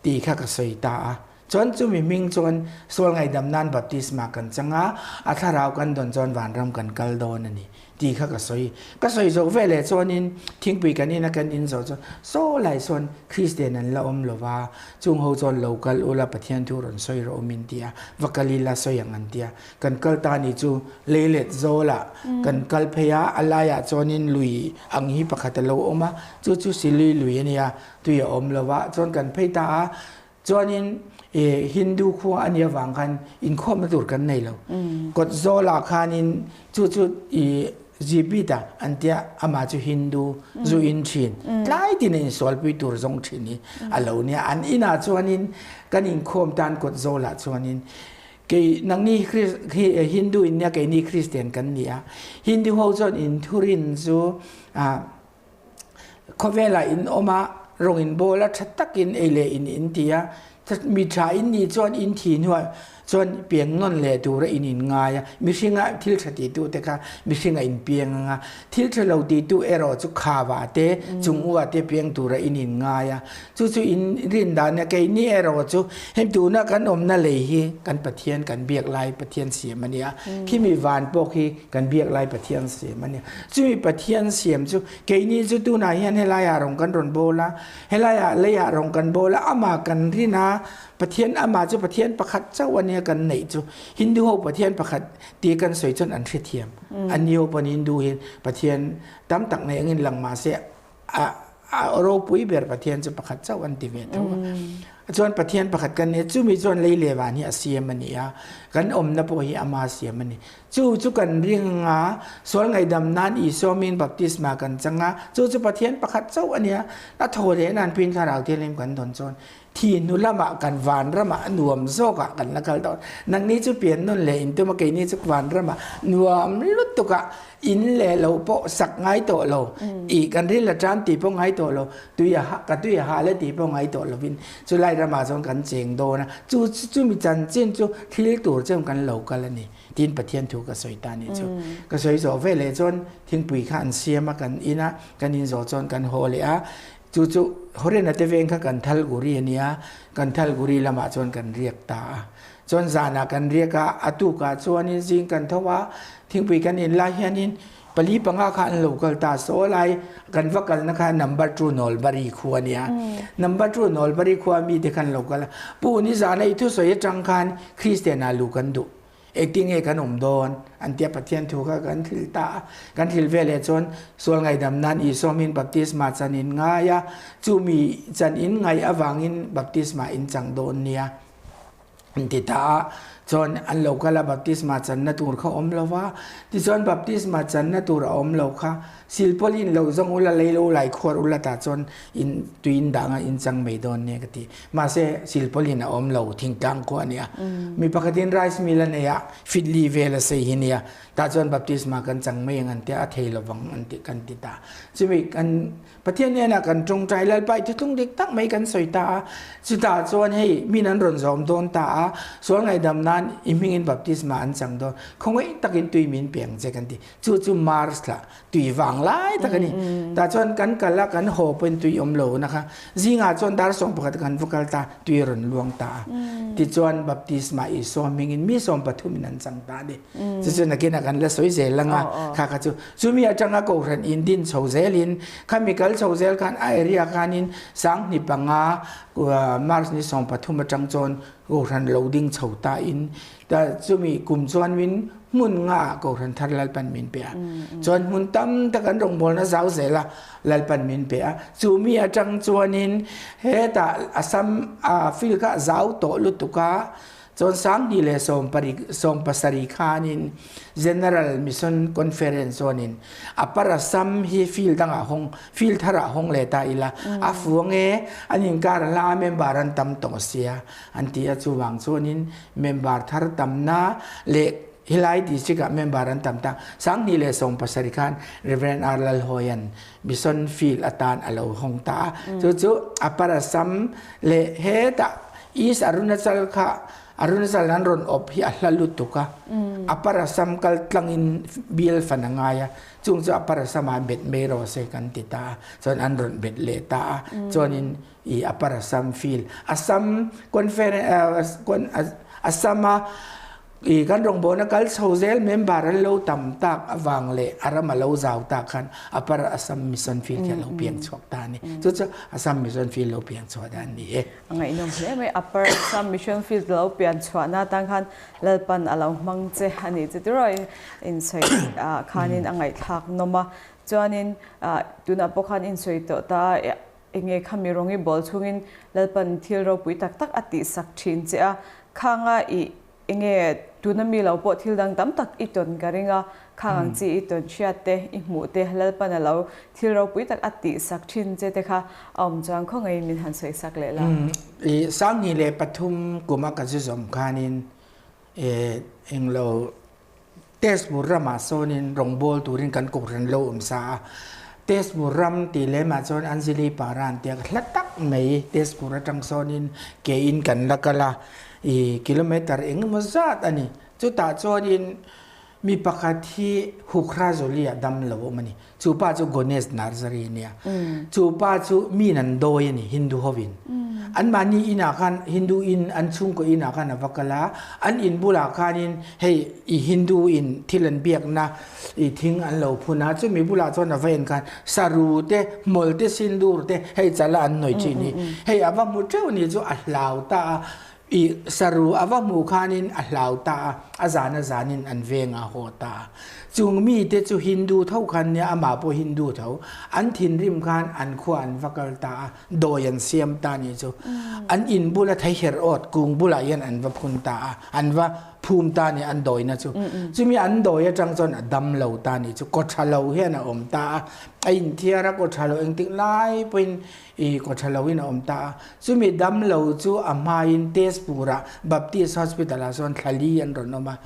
tih kha ka sawi ta a. Chuan chumi hming chuan sual ngaihdam nan baptisma kan chang a, a thlarau kan dawn chuan vanram kan kal dawn a ni tih kha ka sawi. Ka sawi zawk ve leh chuanin thingpui kan ina kan in zawh chuan saw lai sawn Kristian an la awm lo va, chung ho chuan lo kal ula Pathian thu rawn sawi rawh awm in ti a, va kal ila sawi ang an ti a. Kan kal ta ni chu leilet zawlah kan kal phei a, a laiah chuanin lui ang hi pakhat a lo awm a, chu chu Silui lui a nia, tui a awm lo va, chuan kan phei ta a. Chuanin e Hindu khua a nih avang khan inkhawmna tur kan nei lo. Kawt zawlah khanin chu chu i Zipita an tia amah chu Hindu zu in thin. Tlai tin a insualpui tur zawng thin hi a lo nia. An inah chuanin kan inkhawm tan kawt zawlah chuanin kei nangni Hindu in nia keini Christian kan ni a. Hindu ho chuan inthurin chu Khawvelah in awm a, rawng in bawl a, tha takin ei leh in in ti a, mi tha in nih chuan in thi hnuah chuan pian nawn leh tura in in ngai a, mihringa thil tha titu te kha mihringa in piang ang a, thil tha lo titu erawh chu khavah te, chungua te piang tura in in ngai a, chu chu in rin dan a, keini erawh chu heng tuna kan awmna lei hi kan Pathian kan biak lai Pathian siam a nia, khimi van pawh khi Kan biak lai Pathian siam a nia. Chumi Pathian siam chu keini chu tunah hian helaiah rawng kan rawn bawl a, helaiah leiah rawng kan bawl a, amah kan rin a, Pathian amah chu Pathian pakhat chauh a nia kan neih chu. Hindu ho Pathian pakhat tih kan sawi chuan an hrethiam. Anni ho pawn Hindu hi Pathian tam tak nei angin lang mahse a a ropui ber Pathian chu pakhat chauh an ti ve tho a. Chuan Pathian pakhat kan nia chumi chuan lei leh van hi a siam a ni a, kan awmna pawh hi ama siam a ni. Chu chu kan ring a, sual ngaihdam nan Isua min baptisma kan chang a, chu chu Pathian pakhat chauh a nia. A thaw leh nan pin thlarau thianghlim kan dawn chuan thi hnu lamah kan vanramah a nuam zawkah kan la kal dawn. Nangni chu pian nawn leh in tum a, keini chu vanramah nuam lutukah in leh lo pawh sak ngai tawh lo, i kan ril a tan tih pawh ngai tawh lo, tui a ka tui a hal e tih pawh ngai tawh lovin chulai ramah chuan kan cheng dawn a, chu chumi chanchin chu thil tur chuan kan lo kal a ni tiin Pathian thu ka sawi ta a nih chu. Ka sawi zawh ve leh chuan thingpui kha an siam a, kan in a, kan in zawh chuan kan haw leh a, chu chu Horena te veng kha kan Thalguri a nia, kan Thalguri lamah chuan kan riak ta a. Chuan zanah kan riak a, a tukah chuanin zing kan tho a, thingpui kan in lai hianin pali panga kha an lo kal ta saw lai, kan va kalna kha number two Nawlbari khua a nia. Number two Nawlbari khua mite kha an lo kal a, Pu ni zana i thusawi atang khan Kristian ah luh kan duh, engtinge kan awm dawn an tia Pathian thu kha kan thil ta a, kan thil veleh chuan sual ngaihdam nan Isua hming baptisma chan in ngai a, chumi chan in ngaih avangin baptisma in chang dawn nia. An ti ta a, chuan an lo kal a baptisma channa tur kha awm lo va, tichuan baptisma channa tur a awm lo kha silpawlin lo zawng ula lei lo lai khuar ula tah chuan in tui in dang a in chang mai dawn nia ka ti. Mahse silpawlin a awm lo thingtlang khua a nia. Mi pakhatin rice mill a nei a, fitli vel a sei hi nia, tah chuan baptisma kan chang mai ang an tia a thei lovang an ti kan ti ta. Chumi kan Pathian hnenah kan tawngtai Lalpa i thuthlung dik tak mai kan sawi ta a, chutah chuan hei min an rawn zawm dawn ta a, sual ngaihdam nan i hmingin baptisma an chang dawn, khawngaih takin tui min pe ang che kan ti. Chu chu Mars thla tui vang lai tak a ni. Tah chuan kan kal a, kan haw pawhin tui awm lo na kha. Zingah chuan dar 11 kan va kal ta, tui a rawn luang ta a. Tichuan baptisma Isua hmingin mi 13 in an chang ta a ni. Chu chu nakinah kan la sawi zel ang a, kha kha chu. Chumi atanga Kohhran in din chho zelin khami kal chho zel khan a area khanin 2005 March ni 13 atang chuan Kohhran lo ding chho ta in ta chumi kum chuan min hmun nga ah Kohhran thar Lalpan min pe a. Chuan hmun tam tak an rawngbawlna zau zel a Lalpan min pe a. Chumi atang chuanin hetah Assam field kha zau tawh lutuk a. Chuan 2016 17 khanin General Mission Conference chuanin Upper Assam hi field dangah hawng field tharah hawng leh ta ila a fu ange an inkar hla member an tam tawh sia an ti a chuvang chuanin member thar tamna leh helai district ah member an tam ta 2017 khan Reverend R Lalhawian mission field atan a lo hawng ta a chu chu Upper Assam leh hetah East Arunachal kha Arunachal an rawn awp hi a hla lutuk a, Upper Assam kal tlangin bial fan a ngai a, chung chu Upper Assam ah bet mai rawh se kan ti ta a, chuan an rawn bet leh ta a, chuanin i Upper Assam field Assam conference Assam a I kan rawngbawlna kal chho zel member an lo tam tak avang leh a ram a lo zau tak khan Upper Assam Mission Field khi a lo piang chhuak ta a ni. Chu chu Assam Mission Field lo piang chhuah dan a ni e. A ngaihnawm hle mai. Upper Assam Mission Field lo pian chhuahna atan khan Lalpan a lo hmang che a nih chu tiraw insawi khanin a ngaihthlak nawm a. Chuanin tunah pawh khan insawi tawh ta a, enge khami rawng i bawl chhungin Lalpan thil ropui tak tak a tihsak thin che a, khanga i Enge tuna mi lo pawh thil dang tam tak i tawn ka ring a, khang ang chi i tawn hriat te, i hmuh te, Lalpan a lo thil ropui tak a tihsak thin che te kha a awm chuan khaw ngeiin min han sawisak leh la. I 2003 kuma ka zu zawm khanin englo Tezpur ramah sawnin rawngbâwl turin kan kohhran lo awm sa a. Tezpur ram tih lemah chuan Anjali Para an tia hla tak mai Tezpur aṭang sawnin ke in kan la kal a, i kilometer eng emaw zat a ni. Chutah chuanin mi pakhat hi Hukhrazulia dam lo awm a ni. Chu pa chu Gonesh Narzary a nia. Chu pa chu min an dawi a ni, Hindu hovin. Anmahni inah khan, Hindu in, an chhungkaw inah khan a va kal a, an in bulah khanin hei i Hindu in thil an biakna i thing an lo phun a, chumi bulah chuan a va en khan saru te, hmawlh te, sindur te hei chala an hnawih thin hi. Hei a va hmu teuh ni chu a hlau ta a, i saru a va hmuh khanin a hlau ta a, a zan a zanin an veng a haw ta a. Chung mite chu Hindu tho khan nia, amah pawh Hindu tho, an thinrim khan an khua an va kal ta a, dawi an siam ta ni chu. An in bula theiher awt kung bulah hian an va phun ta a, an va phum ta ni an dawina chu. Chumi an dawi atang chuan a dam lo ta ni chu, kaw tha lo hian a awm ta a, a inthiar a kaw tha lo engtik lai pawhin I kaw tha loin a awm ta a. Chumi dam lo chu a hmain Tezpur-ah Baptist Hospital-ah chuan thla li an rawn awm a.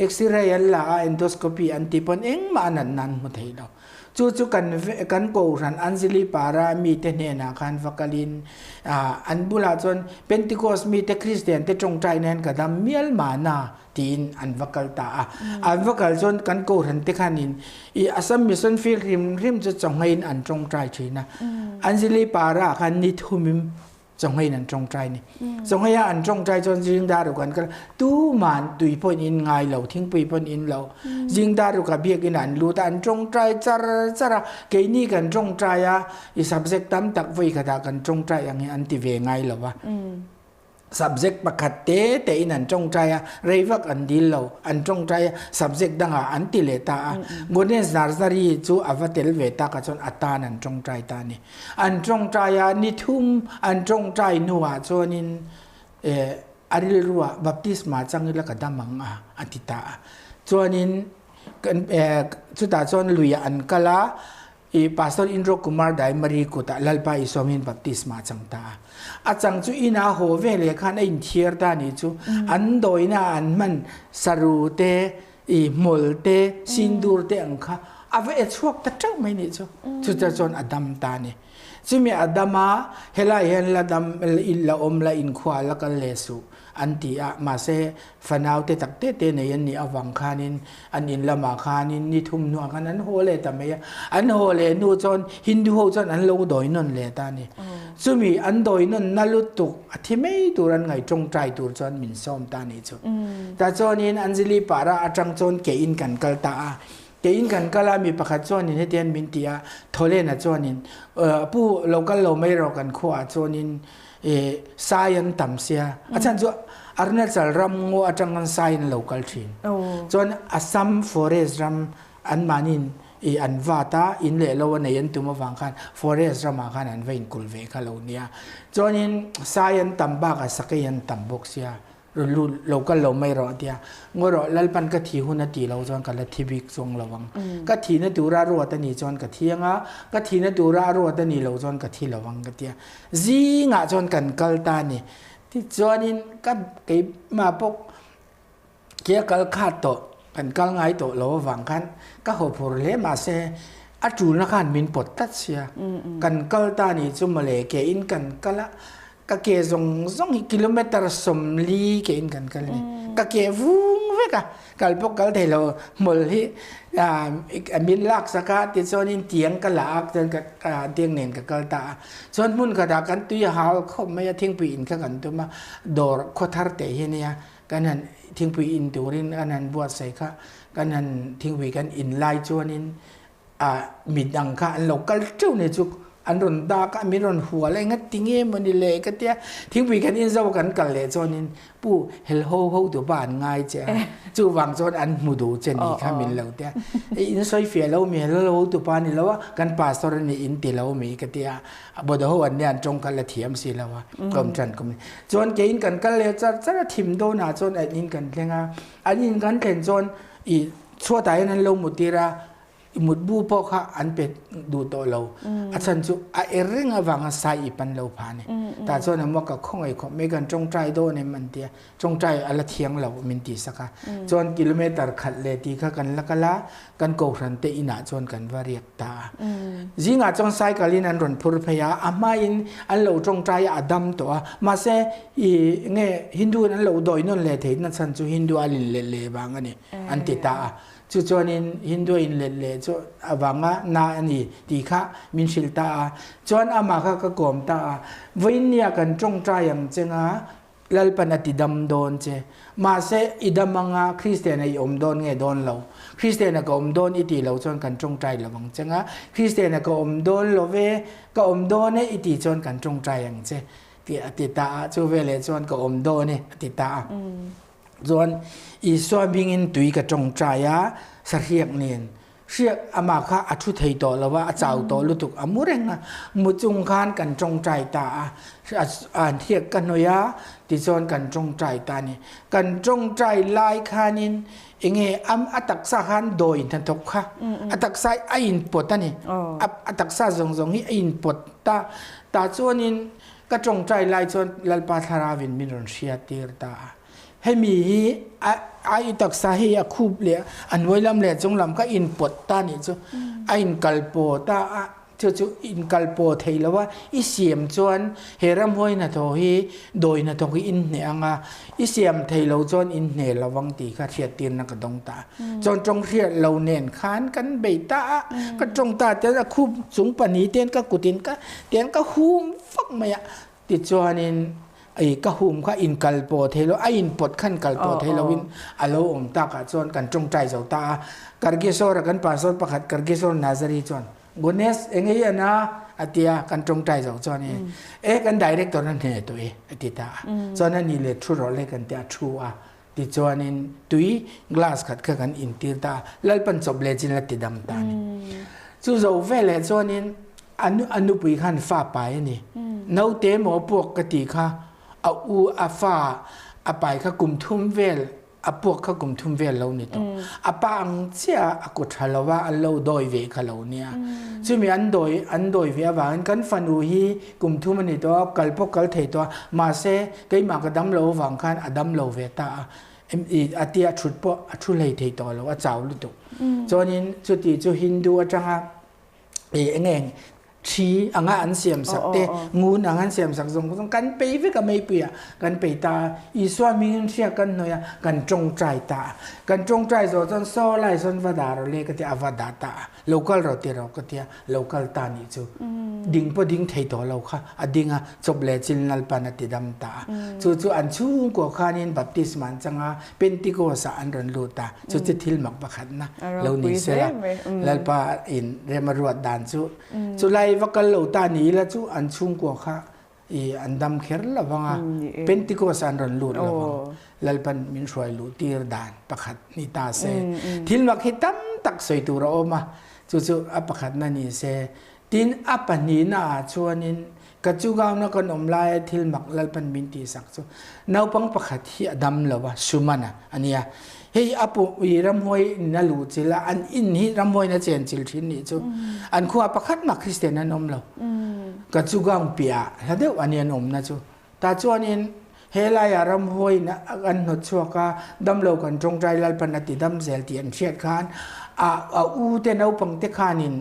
X-ray an la a, endoscopy an tih pawn engmah a natna an hmu thei lo. Chu chu kan kan kohhran Anjali Para mite hnenah khan va kalin an bulah chuan Pentecost mite Kristian te tawngtaina hian ka dam mial mahna tiin an va kal ta a. An va kal chuan kan kohhran te khanin i Assam Mission Field hrim hrim chu chawngeiin an tawngtai thin a. Anjali Para khan ni thumim chawngeiin an tawngtai ni. Chawngeia an tawngtai chuan zingdaru kan kal tuman tui pawhin in ngai lo, thingpui pawhin in lo. Zingdaru ka biakin an lut a, an tawngtai char char a. Keini kan tawngtai a, i subject tam tak vawi khatah kan tawngtai ang hi an ti ve ngai lo a. Subject pakhat te te in an tawngtai a, rei vak an dil lo, an tawngtai a, subject dangah an ti leh ta a. Gonesh Narzary chu a va tel ve tak a chuan a tan an tawngtai ta a ni. An tawngtai a, ni thum an tawngtai hnuah chuanin a rilruah baptisma chang ila ka dam ang a, a ti ta a. Chuanin chutah chuan luiah an kal a, I Pastor Indro Kumar Daimari kutah Lalpa Isua hmingin baptisma a chang ta a. A chang chu ina haw ve leh khan a inthiar ta nih chu. An dawina an hman saru te, i hmawlh te, sindur te ang kha a va e chhuak ta teuh mai nih chu. Chuta chuan a dam ta a ni. Chumi a dam a, helai hian la dam, la awm la, inkhua la kal leh suh an ti a. Mahse, Fanau te tak te te nei an nih avang khanin an in lamah khanin ni thum hnuah khan an haw leh ta mai a. An haw leh hnu chuan Hindu ho chuan an lo dawi nawn leh ta a ni. Chumi an dawi nawn na lutuk a thi mai tur an ngaih tawngtai tur chuan min sawm ta a nih chu. Tah chuanin Anjali Para atang chuan ke in kan kal ta a. Ke in kan kal a mi pakhat chuanin hetian min ti a, Thawlena chuanin Pu lo kal lo mai rawh kan khuaah chuanin E sai an tam sia. A chhan chu Arunachal ram ngaw atang an sai an lo kal thin. Chuan Assam forest ram an mahnin i an vat a, in leh lo a nei an tum avang khan forest ramah khan an va inkul ve kha lo nia. Chuanin sai an tam bakah sakei an tam bawk sia. Rawn lut lo kal lo mai rawh a ti a. Ngawi rawh, Lalpan ka thi hun a tih loh chuan ka la thi bik chuang lo ang. Ka thihna tura a ruat a nih chuan ka thi ang a, ka thihna tura a ruat a nih loh chuan ka thi lo ang ka ti a. Zingah chuan kan kal ta a ni. Tichuanin ka keimah pawh Kia kal khat tawh, kan kal ngai tawh lo avang khan ka haw phur hle mahse a tulna khan min pawt tlat sia. Kan kal ta nih chu mawle ke in kan kal a, ka ke zawng zawng hi kilometer 40 ke in kan kal a ni. Ka ke vung vek a, kal pawh kal thei lo hmawlh hi min lak sak a tichuanin tiang ka la a chuan ka tiang nen ka kal ta a. Chuan hmun khatah kan tui a hal khawp mai a, thingpui in kha kan tum a, dawr khawthar teh hi a nia. Kan han thingpui in turin kan han buatsaih kha, kan han thingpui kan in lai chuanin ah midang kha an lo kal teuh nei chu an rawn dak a, min rawn hual a, enga ti nge maw ni le ka tia, thingpui kan in zo kan kal leh chuanin pu hel ho ho tu pa an ngai che a, chuvang chuan an hmu duh che ni kha min lo tia, in sawi fiah lo mi hel ho tu pa ni lo a, kan pastor a ni in ti lo mi ka tia. A bawda ho an nia an tawng kal a thiam si lo a, tlawm tan kum ni. Chuan keiin kan kal leh char char a thim dawn ah chuan an in kan thleng a, an in kan thlen chuan i chhuat ah hian an lo mut tir a, i mutbu pawh kha an pe duh tawh lo. A chhan chu a er reng avanga sai ip an lo pha a ni. Tah chuan a maw ka khawngaih khawp mai kan tawngtai dawn em an ti a, tawngtai a la thiang lo min ti sak a. Chuan kilometer khat leh tih kha kan la kal a, kan kohhran te inah chuan kan va riak ta a. Zingah chuan cycle in an rawn phur phei a, a hmain an lo tawngtai a, a dam tawh a. Mahse i nge Hindu in an lo dawi nawn leh theih na chhan chu Hindu a in let leh vang a ni an ti ta a. Chu chuanin Hindu a in let leh chu avanga na a ni tih kha min hrilh ta a. Chuan amah kha ka kawm ta a, vawiin nia kan tawngtai ang cheng a, Lalpan a ti dam dawn che. Mahse, i dam anga Kristiana i awm dawn nge dawn lo? Kristiana ka awm dawn i tih loh chuan kan tawngtai lo ang che nga, Kristiana ka awm dawn lo ve, ka awm dawn e i tih chuan kan tawngtai ang che tih a ti ta a. Chu veleh chuan ka awm dawn e a ti ta a. Chuan Isua hmingin tui ka tawngtai a, sahriak nen Hriak amah kha a thu thei tawh lo a, a chau tawh lutuk a mu reng a, mu chung khan kan tawngtai ta a, an hriak ka hnawih a, tichuan kan tawngtai ta a ni. Kan tawngtai lai khanin enge a taksa khan dawi hnathawk kha a taksa a inpawt a ni, a taksa zawng zawng hi a inpawt ta, tah chuanin ka tawngtai lai chuan Lalpa Thlarauin min rawn hriattir ta a. Hemi hi a i taksa hi a khup leh a hnuai lam leh chung lam kha in pawt ta nih chu a in kal paw ta a chu chu in kal paw thei lo a i siam chuan he ramhuai hnathawh hi dawi hnathawk hi in hneh ang a i siam thei lo chuan in hneh lo ang tih kha hriattirna ka dawng ta a chuan tawng hriat lo nen khan kan bei ta a ka tawng ta ten a khup chung pahnih ten ka kut in ka ten ka hum vak mai a Tichuanin i ka hum kha in kal pawh thei lo, a in pawt khan kal pawh thei loin a lo awm takah chuan kan tawngtai zo ta a. Kargeswar-a kan pastor pakhat Kargeswar Nazari chuan Gonesh eng nge i an a? a ti a, kan tawngtai zo chuan i e kan director a hne tawh e a ti ta a. Chuan a ni leh thu rawh le kan ti a, thu a. Tichuanin tui glass khat kha kan intir ta a, Lalpan chawp leh chin la ti dam ta a ni. Chu zo veleh chuanin a nupui khan fa pai a ni. Naute maw puak ka tih kha a u a fa a pai kha kum thum vel a puak kha kum thum vel lo ni tawh. A pa ang chiah a kut tha lo va an lo dawi ve kha lo nia. Chumi an dawi an dawi ve avangin kan fanu hi kum thum a ni tawh a, kal pawh kal thei tawh a, mahse Keimah ka dam lo avang khan a dam lo ve ta a, a tia thut pawh a thu hlei thei tawh lo, a chau lutuk. Chuanin chuti chu Hindu atanga eng eng thi anga an siam sak te, ngun anga an siam sak zawng zawng kan pei vek a meipui ah kan pei ta a, Isua hmingin hria kan hnawih a, kan tawngtai ta a. Kan tawngtai zawh chuan saw lai sawn va dah rawh le ka ti a, a va dah ta a. Lo kal rawh ti rawh ka ti a, lo kal ta nih chu ding pawh ding thei tawh lo kha a ding a, chawp leh chil Lalpan a ti dam ta a. Chu chu an chhungkua khanin baptisma an chang a, Pentecost ah an rawn lut a, chu chu thil mak pakhatna lo ni se la, Lalpa in rem a ruat dan chu chulai va kal lo ta ni ila chu an chhungkua kha I an dam kher lo vang a, Pentecost an rawn lut lo vang. Lalpan min hruai luh tir dan pakhat ni ta se. Thil mak hi tam tak sawi tur a awm a, chu chu a pakhatna ni se. Tin, a pahnihna ah chuanin Ka chugauna kan awm laia thil mak Lalpan min tihsak chu naupang pakhat hi a dam lo a, Sumana a nia. Hei a pu i ramhuai in a luh chilh a, an in hi ramhuaiin a chen chilh thin nih chu. An khua pakhat mah Kristian an awm lo. Ka chugaung piah hla deuh a nia an awmna chu. Tah chuanin he laiah ramhuaiin an hnawt chhuak a, damlo kan tawngtai Lalpan a ti dam zel tih an hriat khan a a u te naupang te khanin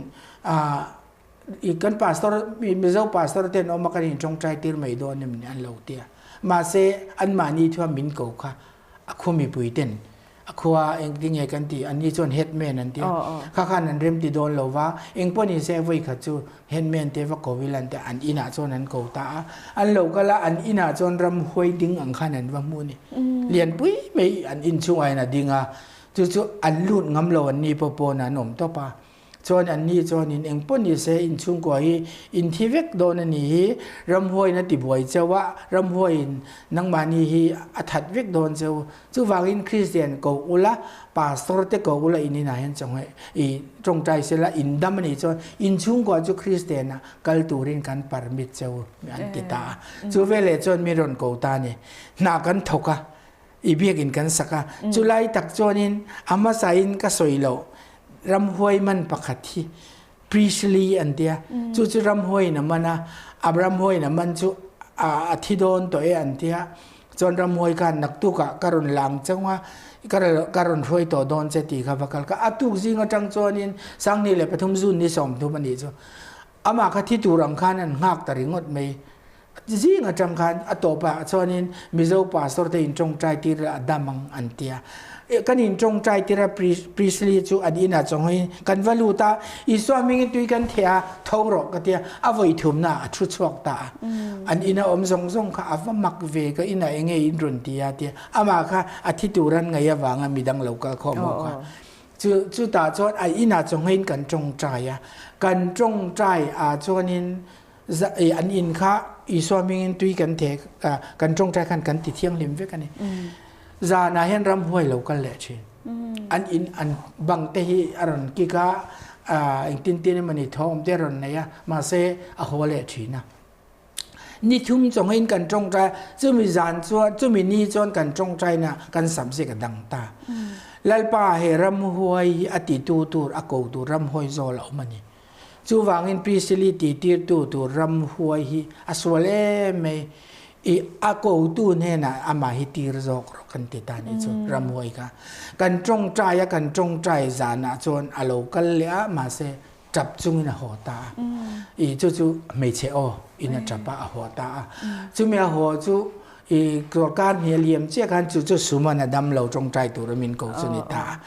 I kan pastor Mizo pastor ten awm a kan in tawngtai tir mai dawn em ni an lo tia. Mahse anmahni thuam min ko kha a khua mipui ten a khua engtin nge kan tih anni chuan headman an tia. Kha khan an rem ti dawn lo va, eng pawh ni se vawi khat chu headman te va ko ila an tia an inah chuan an ko ta a. An lo kal a an inah chuan ramhuai ding ang khan an va hmu a ni. Lianpui mai an inchungah hian a ding a, chu chu an lut ngam lo anni pawh pawn an awm tawp a. Chuan anni chuanin eng pawh ni se inchhungkua hi in thi vek dawn a nih hi, ramhuaiin a ti buai cheu a, ramhuaiin nangmahni hi a that vek dawn cheu. Chuvangin Kristian ko ula, Pastor te ko ula in inah hian chawngheh i tawngtai sela in dam a nih chuan inchhungkua chu Kristian ah kal turin kan permit cheu an ti ta a. Chu veleh chuan mi rawn ko ta a ni. Hna kan thawk a, i biakin kan sak a. Chulai tak chuanin a hmasain ka sawi loh ramhuai man pakhat hi priestly an tia chu chu ramhuaiin a man a a ramhuaiin a man chu a thi dawn tawh e an tia chuan ramhuai khan naktukah ka rawn lang chang a ka rawn hruai tawh dawn che tih kha va kal ka a tuk zing atang chuanin 2003 June ni 30 a nih chu amah kha thi tur ang khan an nghak ta ringawt mai Zing atang khan a tawpah chuanin Mizo pastor te in tawngtai tir a dam ang an tia. Kan in tawngtai tir a priestly chu an inah chawnghain kan va lut a, Isua hmingin tui kan theh a, tho rawh ka tia, a vawi thumna a thu chhuak ta a. An ina awm zawng zawng kha a va mak ve ka inah enge in rawn ti a tia, amah kha a thi tur an ngaih avanga midang lo kal khawm ho kha. Chu chutah chuan a inah chawnghain kan tawngtai a, kan tawngtai ah chuanin An in kha Isua hmingin tui kan theh kan tawngtai khan kan ti thianghlim vek a ni. Zanah hian ramhuai lo kal leh thin. An in an bang te hi a rawn kik a, engtin tin emawni thawm te a rawn nei a, mahse a haw leh thin a. Ni thum chawngin kan tawngtai a, chumi zan chuan chumi ni chuan kan tawngtaina kan subject a dang ta. Lalpa he ramhuai hi a titu tur a ko tur ramhuai zawl a awm a ni. Chuvangin Priscilli tihtirtu tur ramhuai hi a sual em mai. I a kotu hnenah amah hi tir zawk rawh kan ti ta nih chu ramhuai kha. Kan tawngtai a, kan tawngtai zanah chuan a lo kal leh a, mahse tap chungin a haw ta a. I chu chu hmeichhe aw in a tap a, a haw ta a. Chumi a haw chu I sorkar hmel liam chiah khan chu chu Suman a dam lo tawngtai tur a min ko chu ni ta.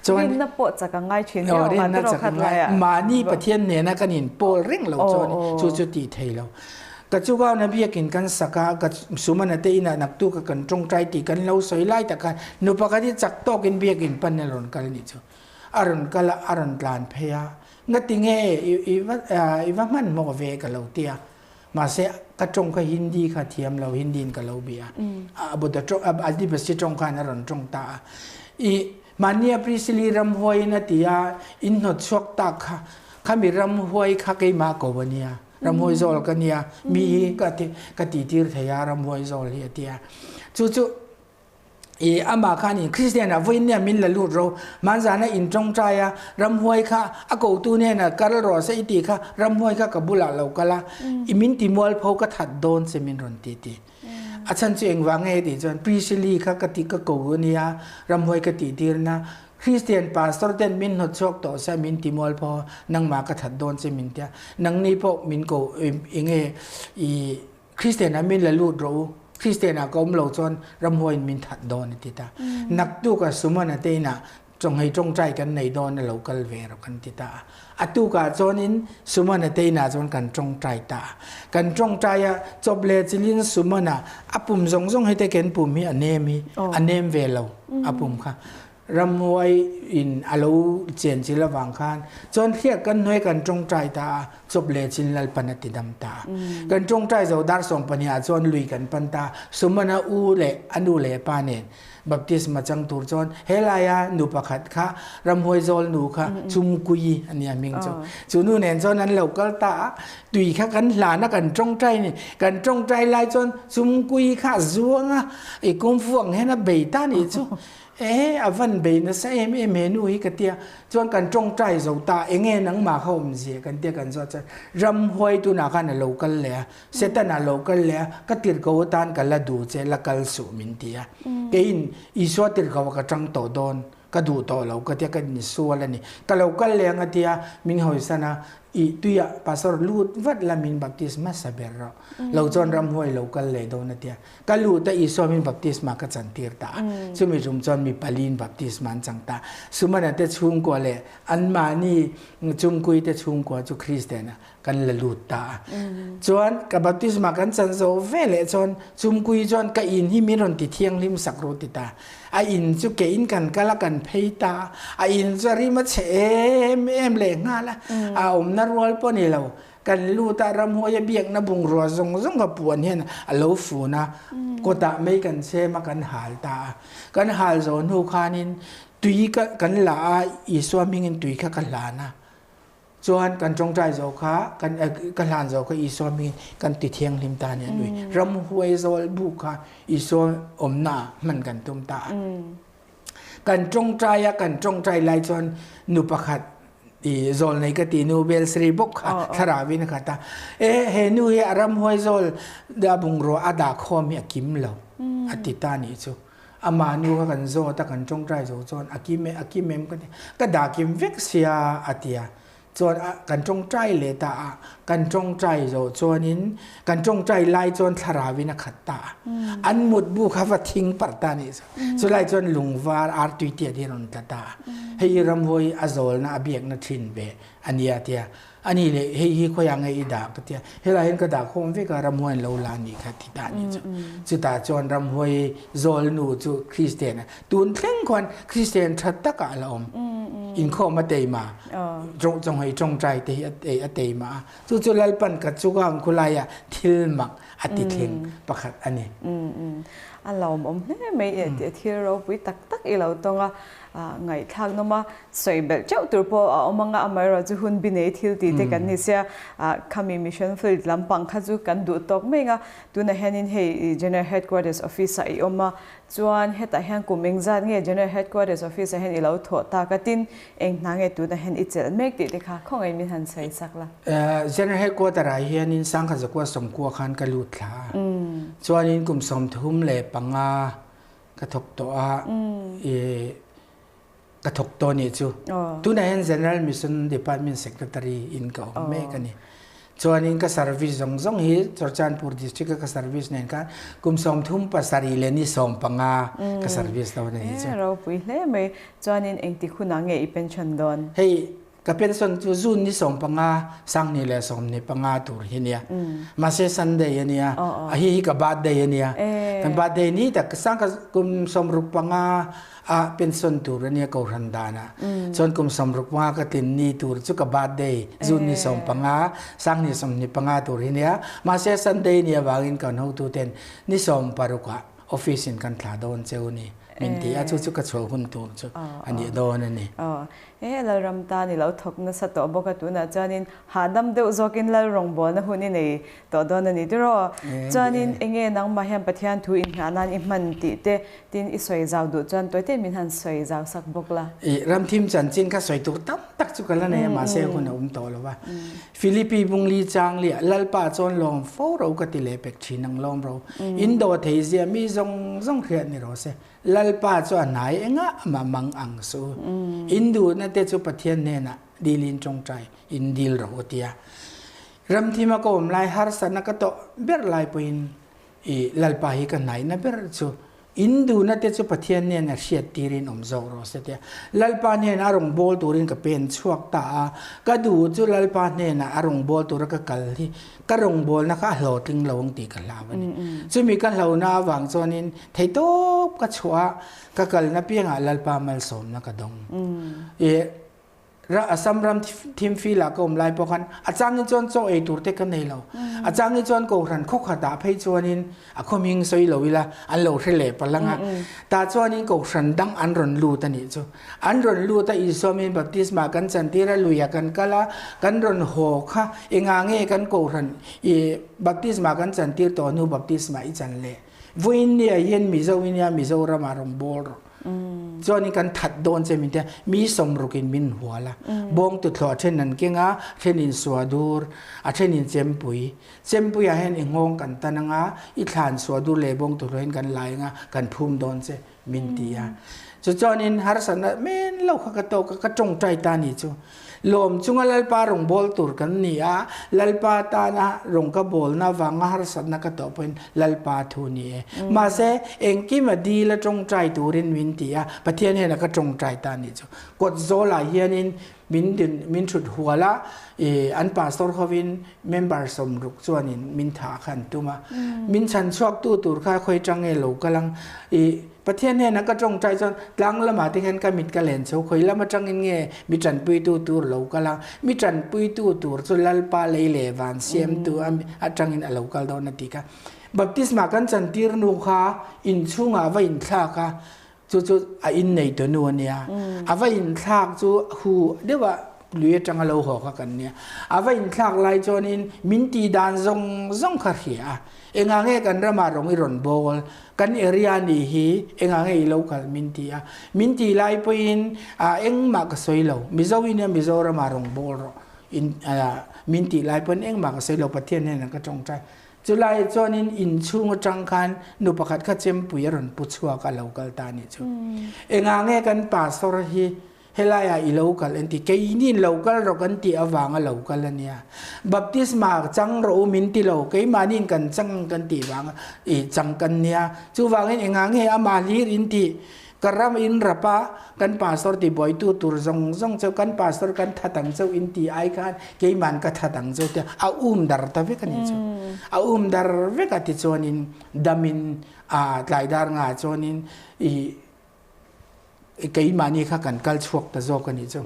Chuan rinna pawh chak a ngai thin viau ang a rawh khat lai ah. Mahni Pathian nena kan in pawl reng lo chuan chu chu tih thei lo. Ka chuka na biakin kan sak a, ka Suman a te inah naktuk a kan tawngtai tih kan lo sawi lai tak khan nu pakhat hi chak tawkin biakin pan a rawn kal a nih chu. A rawn kal a, a rawn tlan phei a. Ngatinge i va i va hmanhmawh ve ka lo ti a. Mahse ka tawng kha Hindi kha thiam lo, Hindi in ka lo bia a. A Buddha tawng, Adivasi tawng khan a rawn tawng ta a. I mahnia Priscilli ramhuai in a ti a, in hnawt chhuak tak kha, khami ramhuai kha keimah ko a nia, ramhuai zawl ka nia, mi hi ka ti, ka tih tir thei a ramhuai zawl hi a ti a. Chu chu I amah khanin Kristian ah vawiin nia min la lut ro, hmanzana in tawngtai a, ramhuai kha a kotu hnenah kal rawh se i tih kha ramhuai kha ka bulah lo kal a, i min ti mualpho ka that dawn che min rawn ti ti. A chhan chu engvang nge tih chuan Priscilli kha ka ti ka ko a nia, ramhuai ka tih tirna, Kristian pastor ten min hnawt chhuak tawh se min ti mualpho a, nangmah ka that dawn che min tia, nangni pawh min ko enge i Kristian ah min la lut rawh u, Kristian ah ka awm lo chuan ramhuai in min that dawn a ti ta. Naktuk ah Sumana te inah chawnghei tawngtai kan nei dawn a lo kal ve rawh kan ti ta a. A tuk ah chuan in Sumana te inah chuan kan tawngtai ta a. Kan tawngtai a chawp leh chilin Sumana a pum zawng zawng hi te ken pum hi a nem hi a nem ve lo a pum kha. Ramhuai in a lo chen chil avang khan chuan hriat kan hnuai kan tawngtai ta a, chawp leh chin Lalpan a ti dam ta a. Kan tawngtai zo dar 12 ah chuan lui kan pan ta, Sumana u leh a nu leh pa nen baptisma chang tur chuan helaia nu pakhat kha ramhuai zawl nu kha Chumkui a nia hming chu. Chu nu nen chuan an lo kal ta a, tui kha kan hlan a kan tawngtai ni, kan tawngtai lai chuan Chumkui kha a zuang a, i kungfu ang hian a bei ta nih chu. E, a van bei nasa em em he nu hi ka tia, chuan kan tawngtai zo ta, enge nangmah kha awm zia kan tia kan zawt chuan ramhuai tunah khan a lo kal leh a, Satan a lo kal leh a, ka tirhko atan ka la duh che, la kal suh min ti a. Keiin Isua tirhko ah ka tang tawh dawn, ka duh tawh lo ka tia ka insual a ni. Ka lo kal leh ang a tia, min hawisan a, i tuiah pastor lut vat la min baptist hmasa ber rawh, lo chuan ramhuai lo kal leh dawn a tia. Ka lut a Isua min baptisma ka chantir ta a. Chumi tum chuan mi paliin baptisma an chang ta. Sumana te chhungkua leh anmahni chungkui te chhungkua chu Kristian ah kan la lut ta a. Chuan ka baptisma kan chan zo ve leh chuan chungkui chuan ka in hi min rawn ti thianghlim sak ru ti ta. A in chu ke in kan kal a kan phei ta a. A in chu a rim a chhe em em leh nghal a. A awmna rual pawh ni lo. Kan lut a, ramhuai a biakna bungrua zawng zawng a puan hian a lo fun a, kawtah mei kan chhem a, kan hal ta a. Kan hal zawh hnu khanin tui ka kan la a, Isua hmingin tui kha ka hlan a. Chuan kan tawngtai zawh kha, kan ka hlan zawh kha Isua hmingin kan ti thianghlim ta a ni a nui. Ramhuai zawl buk kha Isua awmna ah hman kan tum ta a. Kan tawngtai a, kan tawngtai lai chuan nu pakhat i zawl nei ka ti nu Belsri bawk kha thlarau in a khat a. E he nu hi a ramhuai zawl da bungrua a dah khawm hi a kim lo a ti ta nih chu. Amah nu kha kan zawt a kan tawngtai zo chuan a kim e a kim em ka ti ka dah kim vek sia a ti a. Chuan a kan tawngtai leh ta a, kan tawngtai zawh chuanin kan tawngtai lai chuan thlarau in a khat ta a. An mutbu kha va thing parh ta nih chu. Chulai chuan lungvar artui tiat hi a rawn tla ta a. Hei hi ramhuai a zawlna a biakna thin ve a nia tia. Ani leh hei hi khawiah nge i dah ka tia. Helai hian ka dah khawm vek a ramhuai an lo la nih kha ti ta nih chu. Chutah chuan ramhuai zawlnu chu Kristian a tun thleng khuan Kristian tha takah a la awm. Inkhawm a teima. Chawnghei tawngtai te hi a teima a. Chu chu Lalpan ka chunga khulai ah thil mak a ti thleng pakhat a ni. A lawmawm hle mai e tih thil ropui tak tak i lo tawng a, ngaihthlak nawm a, sawi belh teuh tur pawh a awm anga amaherawh chu hun bi nei thil tih te kan ni sia, khami mission field lampang kha chu kan duh tawk mai anga tunah hianin hei General Headquarters Office ah i awm a, Chuan hetah hian kum engzat nge General Headquarters Office ah hian i lo thawh tak a, tin eng hna nge tunah hian i chelh mek tih te kha khawngaih min han sawi sak la. General Headquarter ah hianin Sangha Zakua Sawmkua khan ka lut thla a, chuanin kum 35 ka thawk tawh a, i ka thawk tawh nih chu. Tunah hian General Mission Department Secretary in ka awm mek a ni. Chuanin ka service zawng zawng hi Churchandpur District a ka service nen khan kum 37 leh ni 15 ka service dawn a nih chu. Ropui hle mai. Chuanin engtik hunah nge i pension dawn? Hei Ka pension chu June ni 15, 2025 tur hi nia. Mahse Sunday a nia. A hi hi ka birthday a nia. Kan birthday ni tak sang ka kum 65 a pension tur a nia kohhran danah. Chuan kum 65 ka tlin ni tur chu ka birthday June ni 15, 2025 tur hi nia. Mahse Sunday ni avangin kan hotu ten ni 16 ah office in kan thla dawn cheu ni. Min ti a chu chu ka chhuah hun tur chu a nih dawn a ni. He Lalram tan i lo thawk nasa tawh bawk a, tunah chuanin hahdam deuh zawkin Lal rawngbawlna hun i nei tawh dawn a ni tiraw? Chuanin enge nangmah hian Pathian thu inghah nan i hman tih te tin i sawi zau duh chuan tawite min han sawi zau sak bawk la. I ramthim chanchin kha sawi tur tam tak chu ka la nei a, mahse hun a awm tawh lo va. Philippi bungli chang liah Lalpa chuan lawm fo ro ka ti leh pek thin ang lawm ro. In daw thei zia mi zawng zawng hriat ni rawh se. Lalpa chu a hnai engah mah mang ang suh u. In duhna te chu Pathian hnenah dilin tawngtai in dil rawh u tia. Ramthima ka awm lai harsatna ka tawh ber lai pawhin i Lalpa hi ka hnaihna ber chu In duhna te chu Pathian hnena hriat tirin awm zawk rawh se tia Lalpa hnena a rawn bawl turin ka pen chhuak ta a. Ka duh chu Lalpa hnena a rawn bawl tura ka kal hi ka rawngbawlna kha a hlawhtling lo ang tih ka hlau a ni. Chumi ka hlauhna avang chuanin theihtawp ka chhuah a, ka kalna piangah Lalpa malsawmna ka dawng. Assam ram thimfilah ka awm lai pawh khan a changin chuan chaw ei tur te ka nei lo. A changin chuan Kohhran khaw khatah phei chuanin a khaw hming sawi lo ila an lo hre leh palh ang a. Tah chuanin Kohhran dang an rawn lut a nih chu. An rawn lut a, Isua min baptisma kan chantir a, luiah kan kal a, kan rawn haw kha engah nge kan Kohhran i baptisma kan chantir tawh hnu baptisma i chan leh? Vawiin nia hian Mizo i nia Mizoramah rawn bawl rawh. Chuanin kan that dawn che min tia mi sawmrukin min hual a. Bawng tuthlawh a then an keng a, a thenin suadur, a thenin chempui. Chempuiah hian i nghawng kan tan anga, i thlan suadur leh bawng tuthlawh hian kan lai anga kan phum dawn che min ti a. Chu chuanin harsatna men lo kha ka tawk a, ka tawngtai ta ni chu. Lawm chunga Lalpa rawngbâwl tur kan ni a, Lalpa tana rawng ka bâwlna avanga harsatna ka tawh pawhin Lalpa thu ni e. Mahse, engkim a dil a tawngtai turin min ti a, Pathian hian a ka tawngtai ta ni chu. Kawt zawlah hianin min din min thut hual a, ih an pastor hovin member sawmruk chuanin min thah kha an tum a. Min chhan chhuaktu tur kha khawi tang nge lo kal ang? Ih Pathian hnenah ka tawngtai chuan tlang lamah te hian ka mit ka len chho, khawi lam atangin nge mi tanpuitu tur lo kal ang? Mi tanpuitu tur chu Lalpa lei leh van siamtu atangin a lo kal dawn a ti kha. Baptisma kan chantir nu kha inchhungah a va inthlak a, chu chu a innei tu nu a nia. A va inthlak chu hu deuh a lui atanga lo haw kha kan nia. A va inthlak lai chuanin min tih dan zawng zawng kha hria a, engah nge kan ramah rawng i rawn bawl? Kan area nih hi engah nge i lo kal min ti a, min ti lai pawhin ah engmah ka sawi lo, Mizo in hian Mizoram ah rawn bawl rawh in min tih lai pawhin engmah ka sawi lo, Pathian hnenah ka tawngtai. Chulai chuanin inchhung atang khan nu pakhat kha chempui a rawn pu chhuak a lo kal ta nih chu. Engah nge kan pastor hi Helaiah i lo kal an ti. Keiniin lo kal rawh kan tih avanga lo kal a nia. Baptisma chang rawh u min ti lo, keimahniin kan chang ang kan tih vanga i chang kan nia. Chuvangin engah nge amah hlir in tih? Ka ram in rap a, kan pastor tibuaitu tur zawng zawng cheu, kan pastor kan that ang cheu in tih ai khan keiman ka that ang cheu tia a um dar ta vek a nih chu. A um dar vek a tichuanin damin a tlai dar ngah chuanin i Keimahni kha kan kal chhuak ta zawk a nih chu.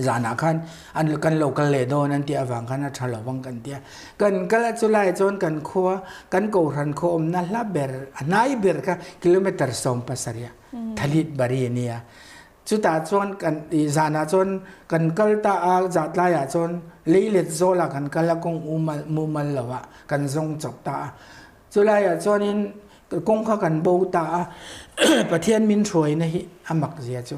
Zanah khan an kan lo kal leh dawn an tih avang khan a tha lo vang kan tia. Kan kal a chulai chuan kan khua kan kohhran khaw awmna hla ber a hnai ber kha kilometer 70 Thalit Bari a nia. Chutah chuan kan zanah chuan kan kal ta a zahtlaiah chuan leilet zawlah kan kal a kawng mumal lovah kan zawng chawp ta a. Chulaiah chuanin kawng kha kan bo ta a, Pathian min hruaina hi a mak zia chu.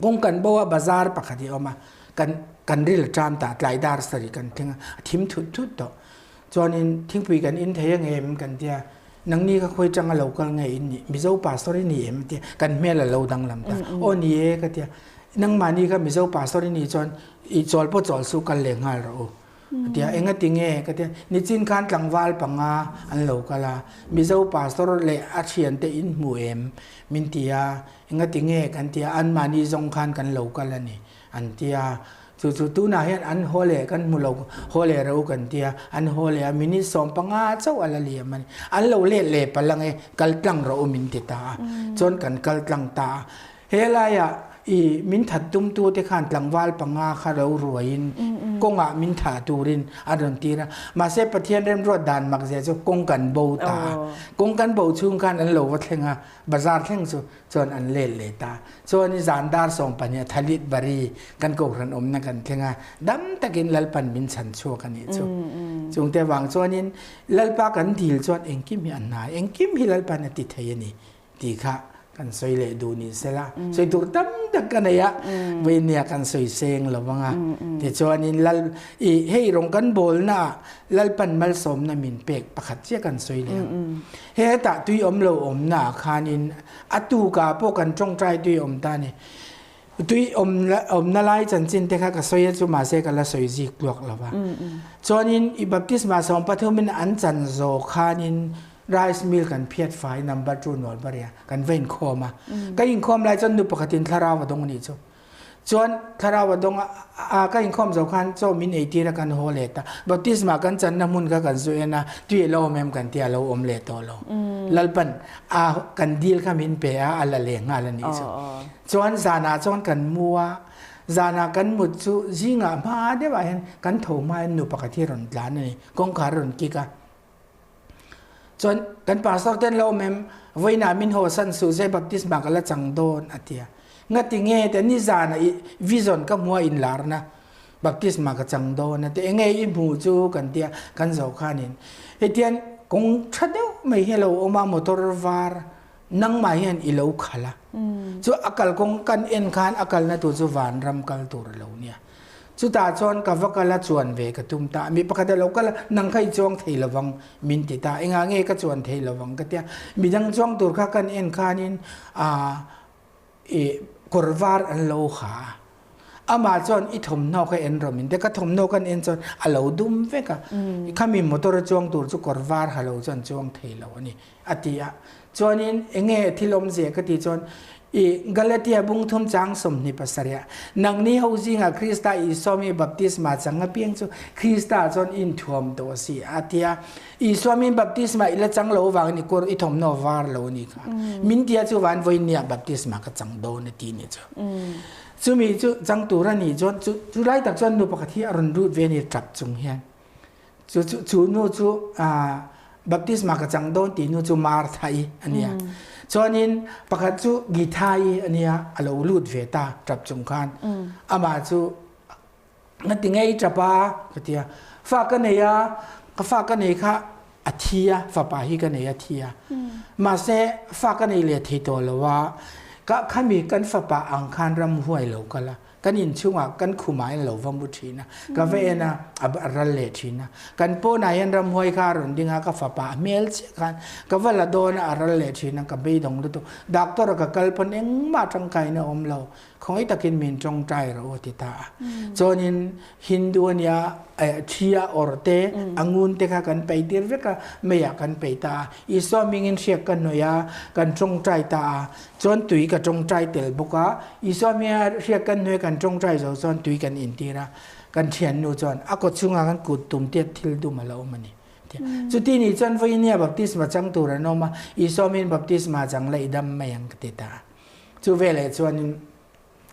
Kawng kan bo a, bazar pakhat hi a awm a, kan kan ril a ṭam ta, tlai dar sarih kan thleng a, a thim thut thut tawh. Chuanin thingpui kan in thei ang em kan tia, nangni kha khawi ṭanga lo kal nge in nih, Mizo pastor i ni em tia, kan hmel a lo danglam ta, aw ni e ka tia, nangmahni kha Mizo pastor i nih chuan i chawl pawh chawl suh kal leh nghal rawh u. A ti a, engati nge? Ka ti a, nichin khan tlangval panga an lo kal a, Mizo pastor leh a thiante in hmu em? Min ti a, engati nge? Kan ti a, anmahni zawng khan kan lo kal a ni, an ti a. Chu chu tunah hian an haw leh kan hmu lo, haw leh ro kan ti a, an haw leh a, minute 15 chauh a la liam a ni. An lo let leh palh ang e, kal tlang rawh u min ti ta a, chuan kan kal tlang ta a. Helaiah i min that tumtute khan tlangval panga kha ro ruaiin kawngah min thah turin a rawn tir a. Mahse Pathian remruat dan mak zia chu kawng kan bo ta a. Kawng kan bo chhung khan an lo va thleng a, bazar thleng chu chuan an let leh ta. Chuan i zan dar 12 a Thalit Bari kan kohhran awmna kan thleng a, dam takin Lalpan min chhan chhuak a nih chu. Chungte vang chuanin Lalpa kan dil chuan engkim hi a hnai, engkim hi Lalpan a ti thei a ni. Tih kha kan sawi leh duh ni sela sawi tur tam tak ka nei a veinia kan sawi seng lo vang a tichuanin lal i hei rawng kan bawlna ah lalpan malsawmna min pek pakhat chiah kan sawi leh ang hetah tui awm lo awmna ah khanin a tukah pawh kan tawngtai tui awm ta ni tui awm awmna lai chanchin te kha ka sawi a chu mahse ka la sawi zik tluak lo va chuanin i baptisma 13 in an chan zawh khanin. Rice mill kan phiat fai number two Nualbaria kan va inkhawm a. Ka inkhawm lai chuan nu pakhatin thlarau a dawng a nih chu. Chuan thlarau a dawng a, ka inkhawm zo khan chaw min ei tir a kan haw leh ta. Baptisma kan channa hmun kha kan zu en a, tui a lo awm em kan ti a, a lo awm leh tawh lo. Lalpan a kan dil kha min pe a, a la leh nghal a nih chu. Chuan zanah chuan kan mu a, zanah kan mut chu zingah hma deuhah hian kan tho hma hian nu pakhat hi a rawn tlan a ni, kawngkhar a rawn kik a. Chuan kan pastor ten lo awm em, vawiinah min haw san suh zai baptisma ka la chang dawn a ti a. Ngati nge te nizana i vision ka hmu a inlarna baptisma ka chang dawn a ti. Enge i hmuh chu kan ti a, kan zo khanin hetian kawng tha deuh mai hi a lo awm a motor var nangmah hian i lo khalh a. Chu a kalkawng kan en khan a kalna tur chu vanram kal tur a lo nia. Chutah chuan ka va kal a, chuan ve ka tum ta. Mi pakhat a lo kal a, nang kha i chuang thei lovang min ti ta. Engah nge ka chuan thei lovang ka tia. Midang chuang tur kha kan en khanin aah ih kawr var an lo ha a. Amah chuan i thawmhnaw kha en rawh min ti a. Ka thawmhnaw kan en chuan a lo dum vek a. Khami motor a chuang tur chu kawr var ha lo chuan chuang thei lo a ni a ti a. Chuanin enge thil awmzia ka tih chuan i Galatia bung thum chang 27ah nangni ho zingah Krista Isua mi baptisma chang apiang chu Krista chuan i inthuam tawh a si a ti a. Isua min baptisma i la chang lo vangin i kawr i thawmhnaw var lo a nih kha. Min tia chu van vawinia baptisma ka chang dawn a ti nih chu. Chumi chu chang tur a nih chuan chu chulai tak chuan nu pakhat hi a rawn lut ve a ni tap chung hian. Chu chu chu nu chu baptisma ka chang dawn tih nu chu Martha-i a nia. Chuanin pakhat chu Githa-i a nia, a lo lut ve ta tap chung khan. Amah chu nga ti ngei tap a ka ti a. Fa ka nei a, ka fa ka nei kha a thi a, fapa hi ka nei a thi a. Mahse fa ka nei leh thei tawh lo a, ka khami kan fapa ang khan ramhuai lo kal a. Kan inchhungah kan khumah hian lo va mu thin a, ka va en a, a ral leh thin a. Kan pawnah hian ramhuai kha a rawn ding a, ka fapa a hmel chiah khan ka va la dawn a, a ral leh thin a, ka beidawng lutuk. Doctor a ka kal pawn engmah tangkaina a awm lo, khawngaih takin min tawngtai rawh u a ti ta a. Chuanin Hindu a nia, thi a awrh te, a ngun te kha kan peih tir vek a, meiah kan peih ta a. Isua hmingin hriak ka hnawih a, kan tawngtai ta a. Chuan tui ka tawngtai tel bawk a, Isua hmia hriat kan hnuai kan tawngtai zo chuan tui kan intir a, kan thiannu chuan a kaw chungah kan kut tum tiat thil dum a lo awm a ni. Chuti nih chuan vawinia baptisma chang tur an awm a, Isua hmingin baptisma chang la i dam mai ang ka ti ta a. Chu veleh chuanin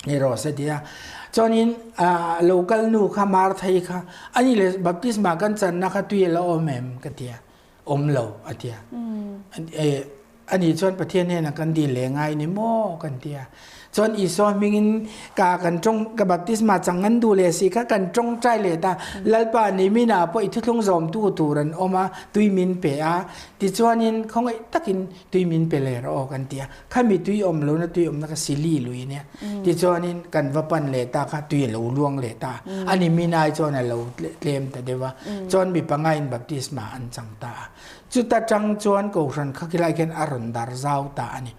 ni rawh se ti a. Chuanin lo kal nu kha Martha-i kha, ani leh baptisma kan channa kha tui a lo awm em? ka ti a. Awm lo a ti a. Ani chuan Pathian hnenah kan dil leh ngai ni maw kan ti a. Chuan Isua hmingin ka kan tawng ka baptisma chang an duh leh si kha kan tawngtai leh ta. Lalpa ni minah pawh i thuthlung zawmtu tur an awm a, tui min pe a. Tichuanin khawngaih takin tui min pe leh rawh aw kan ti a. Khami tui awm lohna tui awmna kha sili lui nia. Tichuanin kan va pan leh ta kha tui a lo luang leh ta. Ani minai chuan a lo tlem ta deuh a. Chuan mi pangain baptisma an chang ta a. Chuta tang chuan Kohhran kha khilai khian a rawn dar zau ta a ni.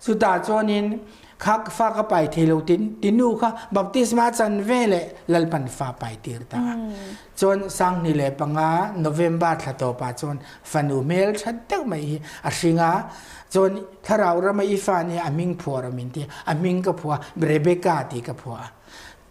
Chutah chuanin kha fa ka pai thei lo ti tinu kha baptisma chan ve leh Lalpan fa pai tir ta a. Chuan 2005 November thla tawpah chuan fanu hmel tha deuh mai hi a hring a. Chuan thlarau rama i fa nia a hming phuah rawh min ti a. A hming ka phuah a, Rebecca tih ka phuah a.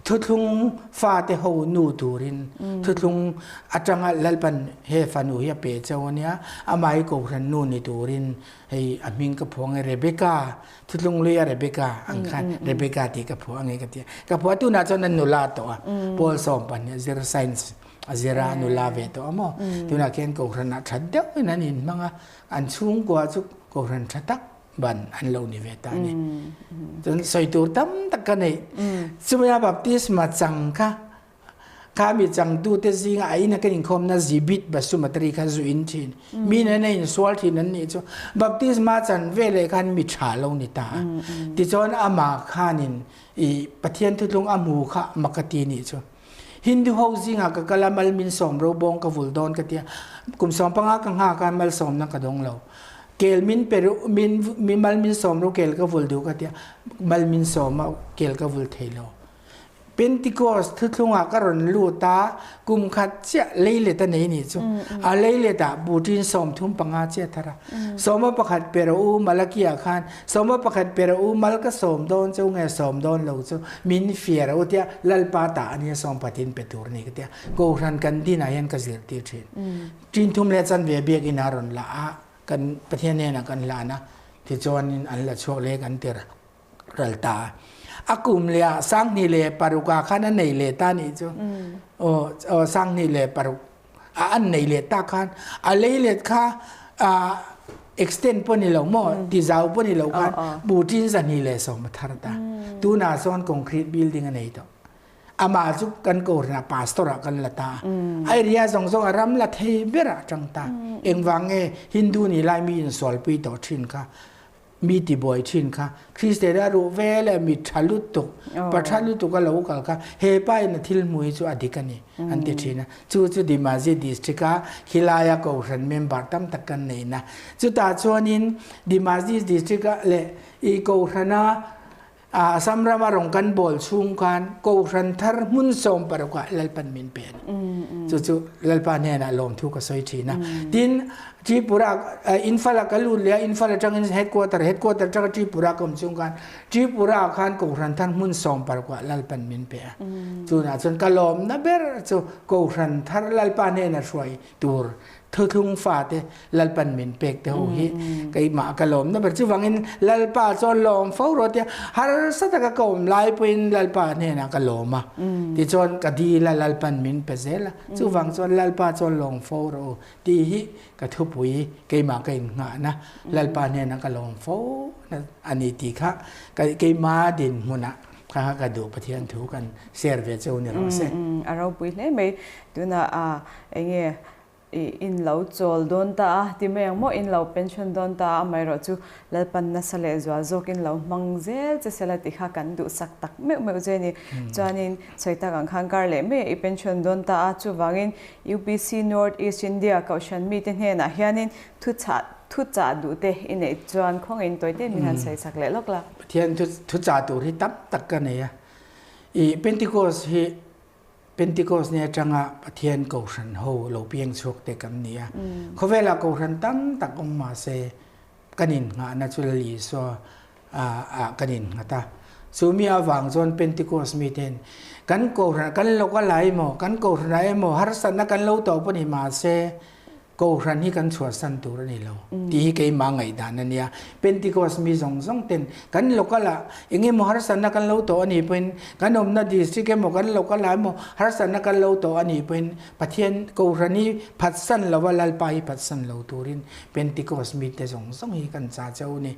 Thuthlung fate ho nu turin thuthlung atanga Lalpan he fanu hi a pe cheu ania, amah hi Kohhran nu ni turin hei a hming ka phuah ange Rebecca, thuthlung luia Rebecca ang khan Rebecca tih ka phuah ange ka ti a. Ka phuah tunah chuan a nula tawh a, Paul 12 zir science a zir a, a nula ve tawh a maw. Tunah khian Kohhranah tha deuhin an inhmang a, an chhungkua chu Kohhran tha tak ban an lo ni ve ta ni. Cun soi tur tam tak ka nei. Chumia baptisma chang kha kha mi chang tu te zinga a ina kan inkhawm na zibit basumatari kha zu in thin. Mi ne nei in sual thin an ni chu baptisma chan ve le khan mi tha lo ni ta. Ti chuan ama khanin i Pathian thutlung a mu kha makati ni chu. Hindu ho zingah ka kal a, mal min sawm ro bawng ka vul dawn ka tia. Kum 15 ka nghak a, malsawmna ka dawng lo. Kel min pe ru, min, mi mal min sawm ro kel ka vul duh ka tia. Mal min sawm a, kel ka vul thei lo. Pentecost thuthlungah ka rawn lut a, kum khat chiah leilet a nei nih chu. A leilet ah buṭin 35 chiah thar a. Sawma pakhat pe rawh u Malakia khan sawma pakhat pe rawh u mal ka sawm dawn chu nge sawm dawn lo chu min fiah rawh u tia Lalpa tah a nia sawm patin pe tur a ni ka tia. Kohhran kan dinah hian ka zirtir thin. Ṭin thum leh chanve biakinn a rawn la a, kan Pathian hnenah kan hlan a, tichuanin an la chhuak leh kan ti ral ta a. A kum leh ah 2006 ah khan a nei leh ta nih chu. Aw, 2006 ah an nei leh ta khan a lei let kha extend pawh ni lo maw, ti zau pawh ni lo khan buṭin 210 a thar ta. Tunah chuan concrete building a nei tawh. Amah chu kan kohhran ah pastor ah kan la ta a. Area zawng zawng a ram la thei ber ah tang ta. Engvang nge Hindu nih lai mi insualpui tawh thin kha, mi tibuai thin kha, Kristian a ruh ve leh mi tha lutuk, pa tha lutuk a lo kal kha he pa in a thil hmu hi chu a dik a ni an ti thin a. Chu chu Dhemaji district a khilai a kohhran member tam tak kan nei na. Chutah chuanin Dhemaji district ah leh i kohhran a Assam rama rawng kan bawl chhung khan Kohhran thar hmun 16 ah Lalpan min pe a ni. Chu chu Lalpa hnenah lawmthu ka sawi thin a. Tin, Tripura Imphal ah ka lut leh a, Imphal atangin headquarter, headquarter atanga Tripura ka awm chhung khan Tripura ah khan Kohhran thar hmun 16 ah Lalpan min pe a. Chunah chuan ka lawmna ber chu Kohhran thar Lalpa hnena hruai tur Thuthlung fate Lalpan min pek te ho hi keimah ka lawm na ber. Chuvangin Lalpa chuan lawm fo rawh tia harsa taka ka awm lai pawhin Lalpa hnenah ka lawm a. Tichuan ka dil a Lalpan min pe zel a. Chuvang chuan Lalpa chuan lawm fo rawh u tih hi ka thupui keimah ka innghahna Lalpa hnenah ka lawm fo na a ni tih kha keimah dinhmunah kha kha ka duh Pathian thu kan share ve cheu ni rawh se. A ropui hle mai. Tunah enge I in lo chawl dawn ta a, ti mai ang maw, in lo pension dawn ta a, amaherawh chu Lalpan nasa leh zual zawk in lo hmang zel che sela tih kha kan duhsak tak meuh meuh che a ni. Chuanin sawi tak ang khan kar leh mai i pension dawn ta a, chuvangin UPC North East India Kohhran mite hnenah hianin thuchah thuchah duh te i neih chuan khawngin tawite min han sawi sak leh lawk la. Pathian thuchah tur hi tam tak ka nei a, i Pentecost hi Pentecost ni atanga Pathian Kohhran ho lo piang chhuak te kan ni a. Khawvelah Kohhran tam tak awm mahse kan innghahna chu Lal Isua ah kan innghat a. Chu mi avang chuan Pentecost miten kan Kohhran kan local ah emaw kan Kohhran ah emaw harsatna kan lo tawh pawh ni mahse Kohhran hi kan chhuahsan tur a ni lo tih hi keimah ngaihdan a nia. Pentecost mi zawng zawng ten kan local ah eng emaw harsatna kan lo tawh a nih pawhin kan awmna district emaw kan local ah emaw harsatna kan lo tawh a nih pawhin Pathian Kohhran hi phatsan lova Lalpa hi phatsan lo turin Pentecost mite zawng zawng hi kan cha cheu a ni.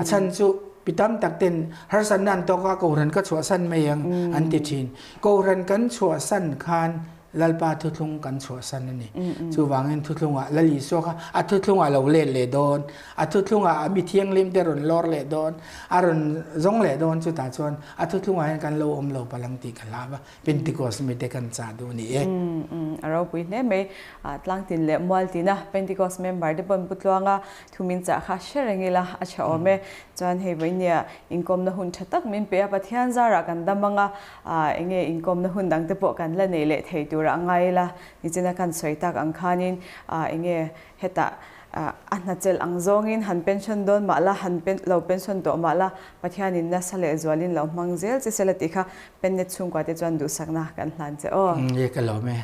A chhan chu mi tam tak ten harsatna an tawk a Kohhran ka chhuahsan mai ang an ti thin. Kohhran kan chhuahsan khan Lalpa thuthlung kan chhuahsan a ni. Chuvangin thuthlungah Lal Isua kha a thuthlungah lo let leh dawn, a thuthlungah a mi thianghlim te rawn lawr leh dawn, a rawn zawng leh dawn chutah chuan a thuthlungah hian kan lo awm lo palang tih ka hlau a, Pentecost mite kan chah duh a ni e. A ropui hle mai. Tlangtin leh Mualtina Pentecost member te pawn Pu Tluanga thu min chah kha hre reng ila a tha awm e. Chuan hei vawinia inkawmna hun tha tak min pe a, Pathian zarah kan dam ang a, Enge inkawmna hun dang te pawh kan la nei leh thei tur a ngai ila, nichina kan sawi tak ang khanin enge hetah a hnachelh ang zawngin han pension dawn mah la, han lo pension tawh mah la, Pathianin nasa leh zualin lo hmang zel che sela tih kha Pennet chhungkua te chuan duhsakna kan hlan che aw. Nge ka lawm e.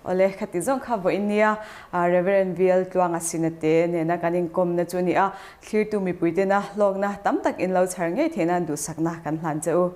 Awle, khati zawng kha vawiin nia Reverend VL Tluanga Sinate nena kan inkawmna chu a ni a, thlirtu mipuitena hlawkna tam tak in lo chhar ngei theihna duhsakna kan hlan che u.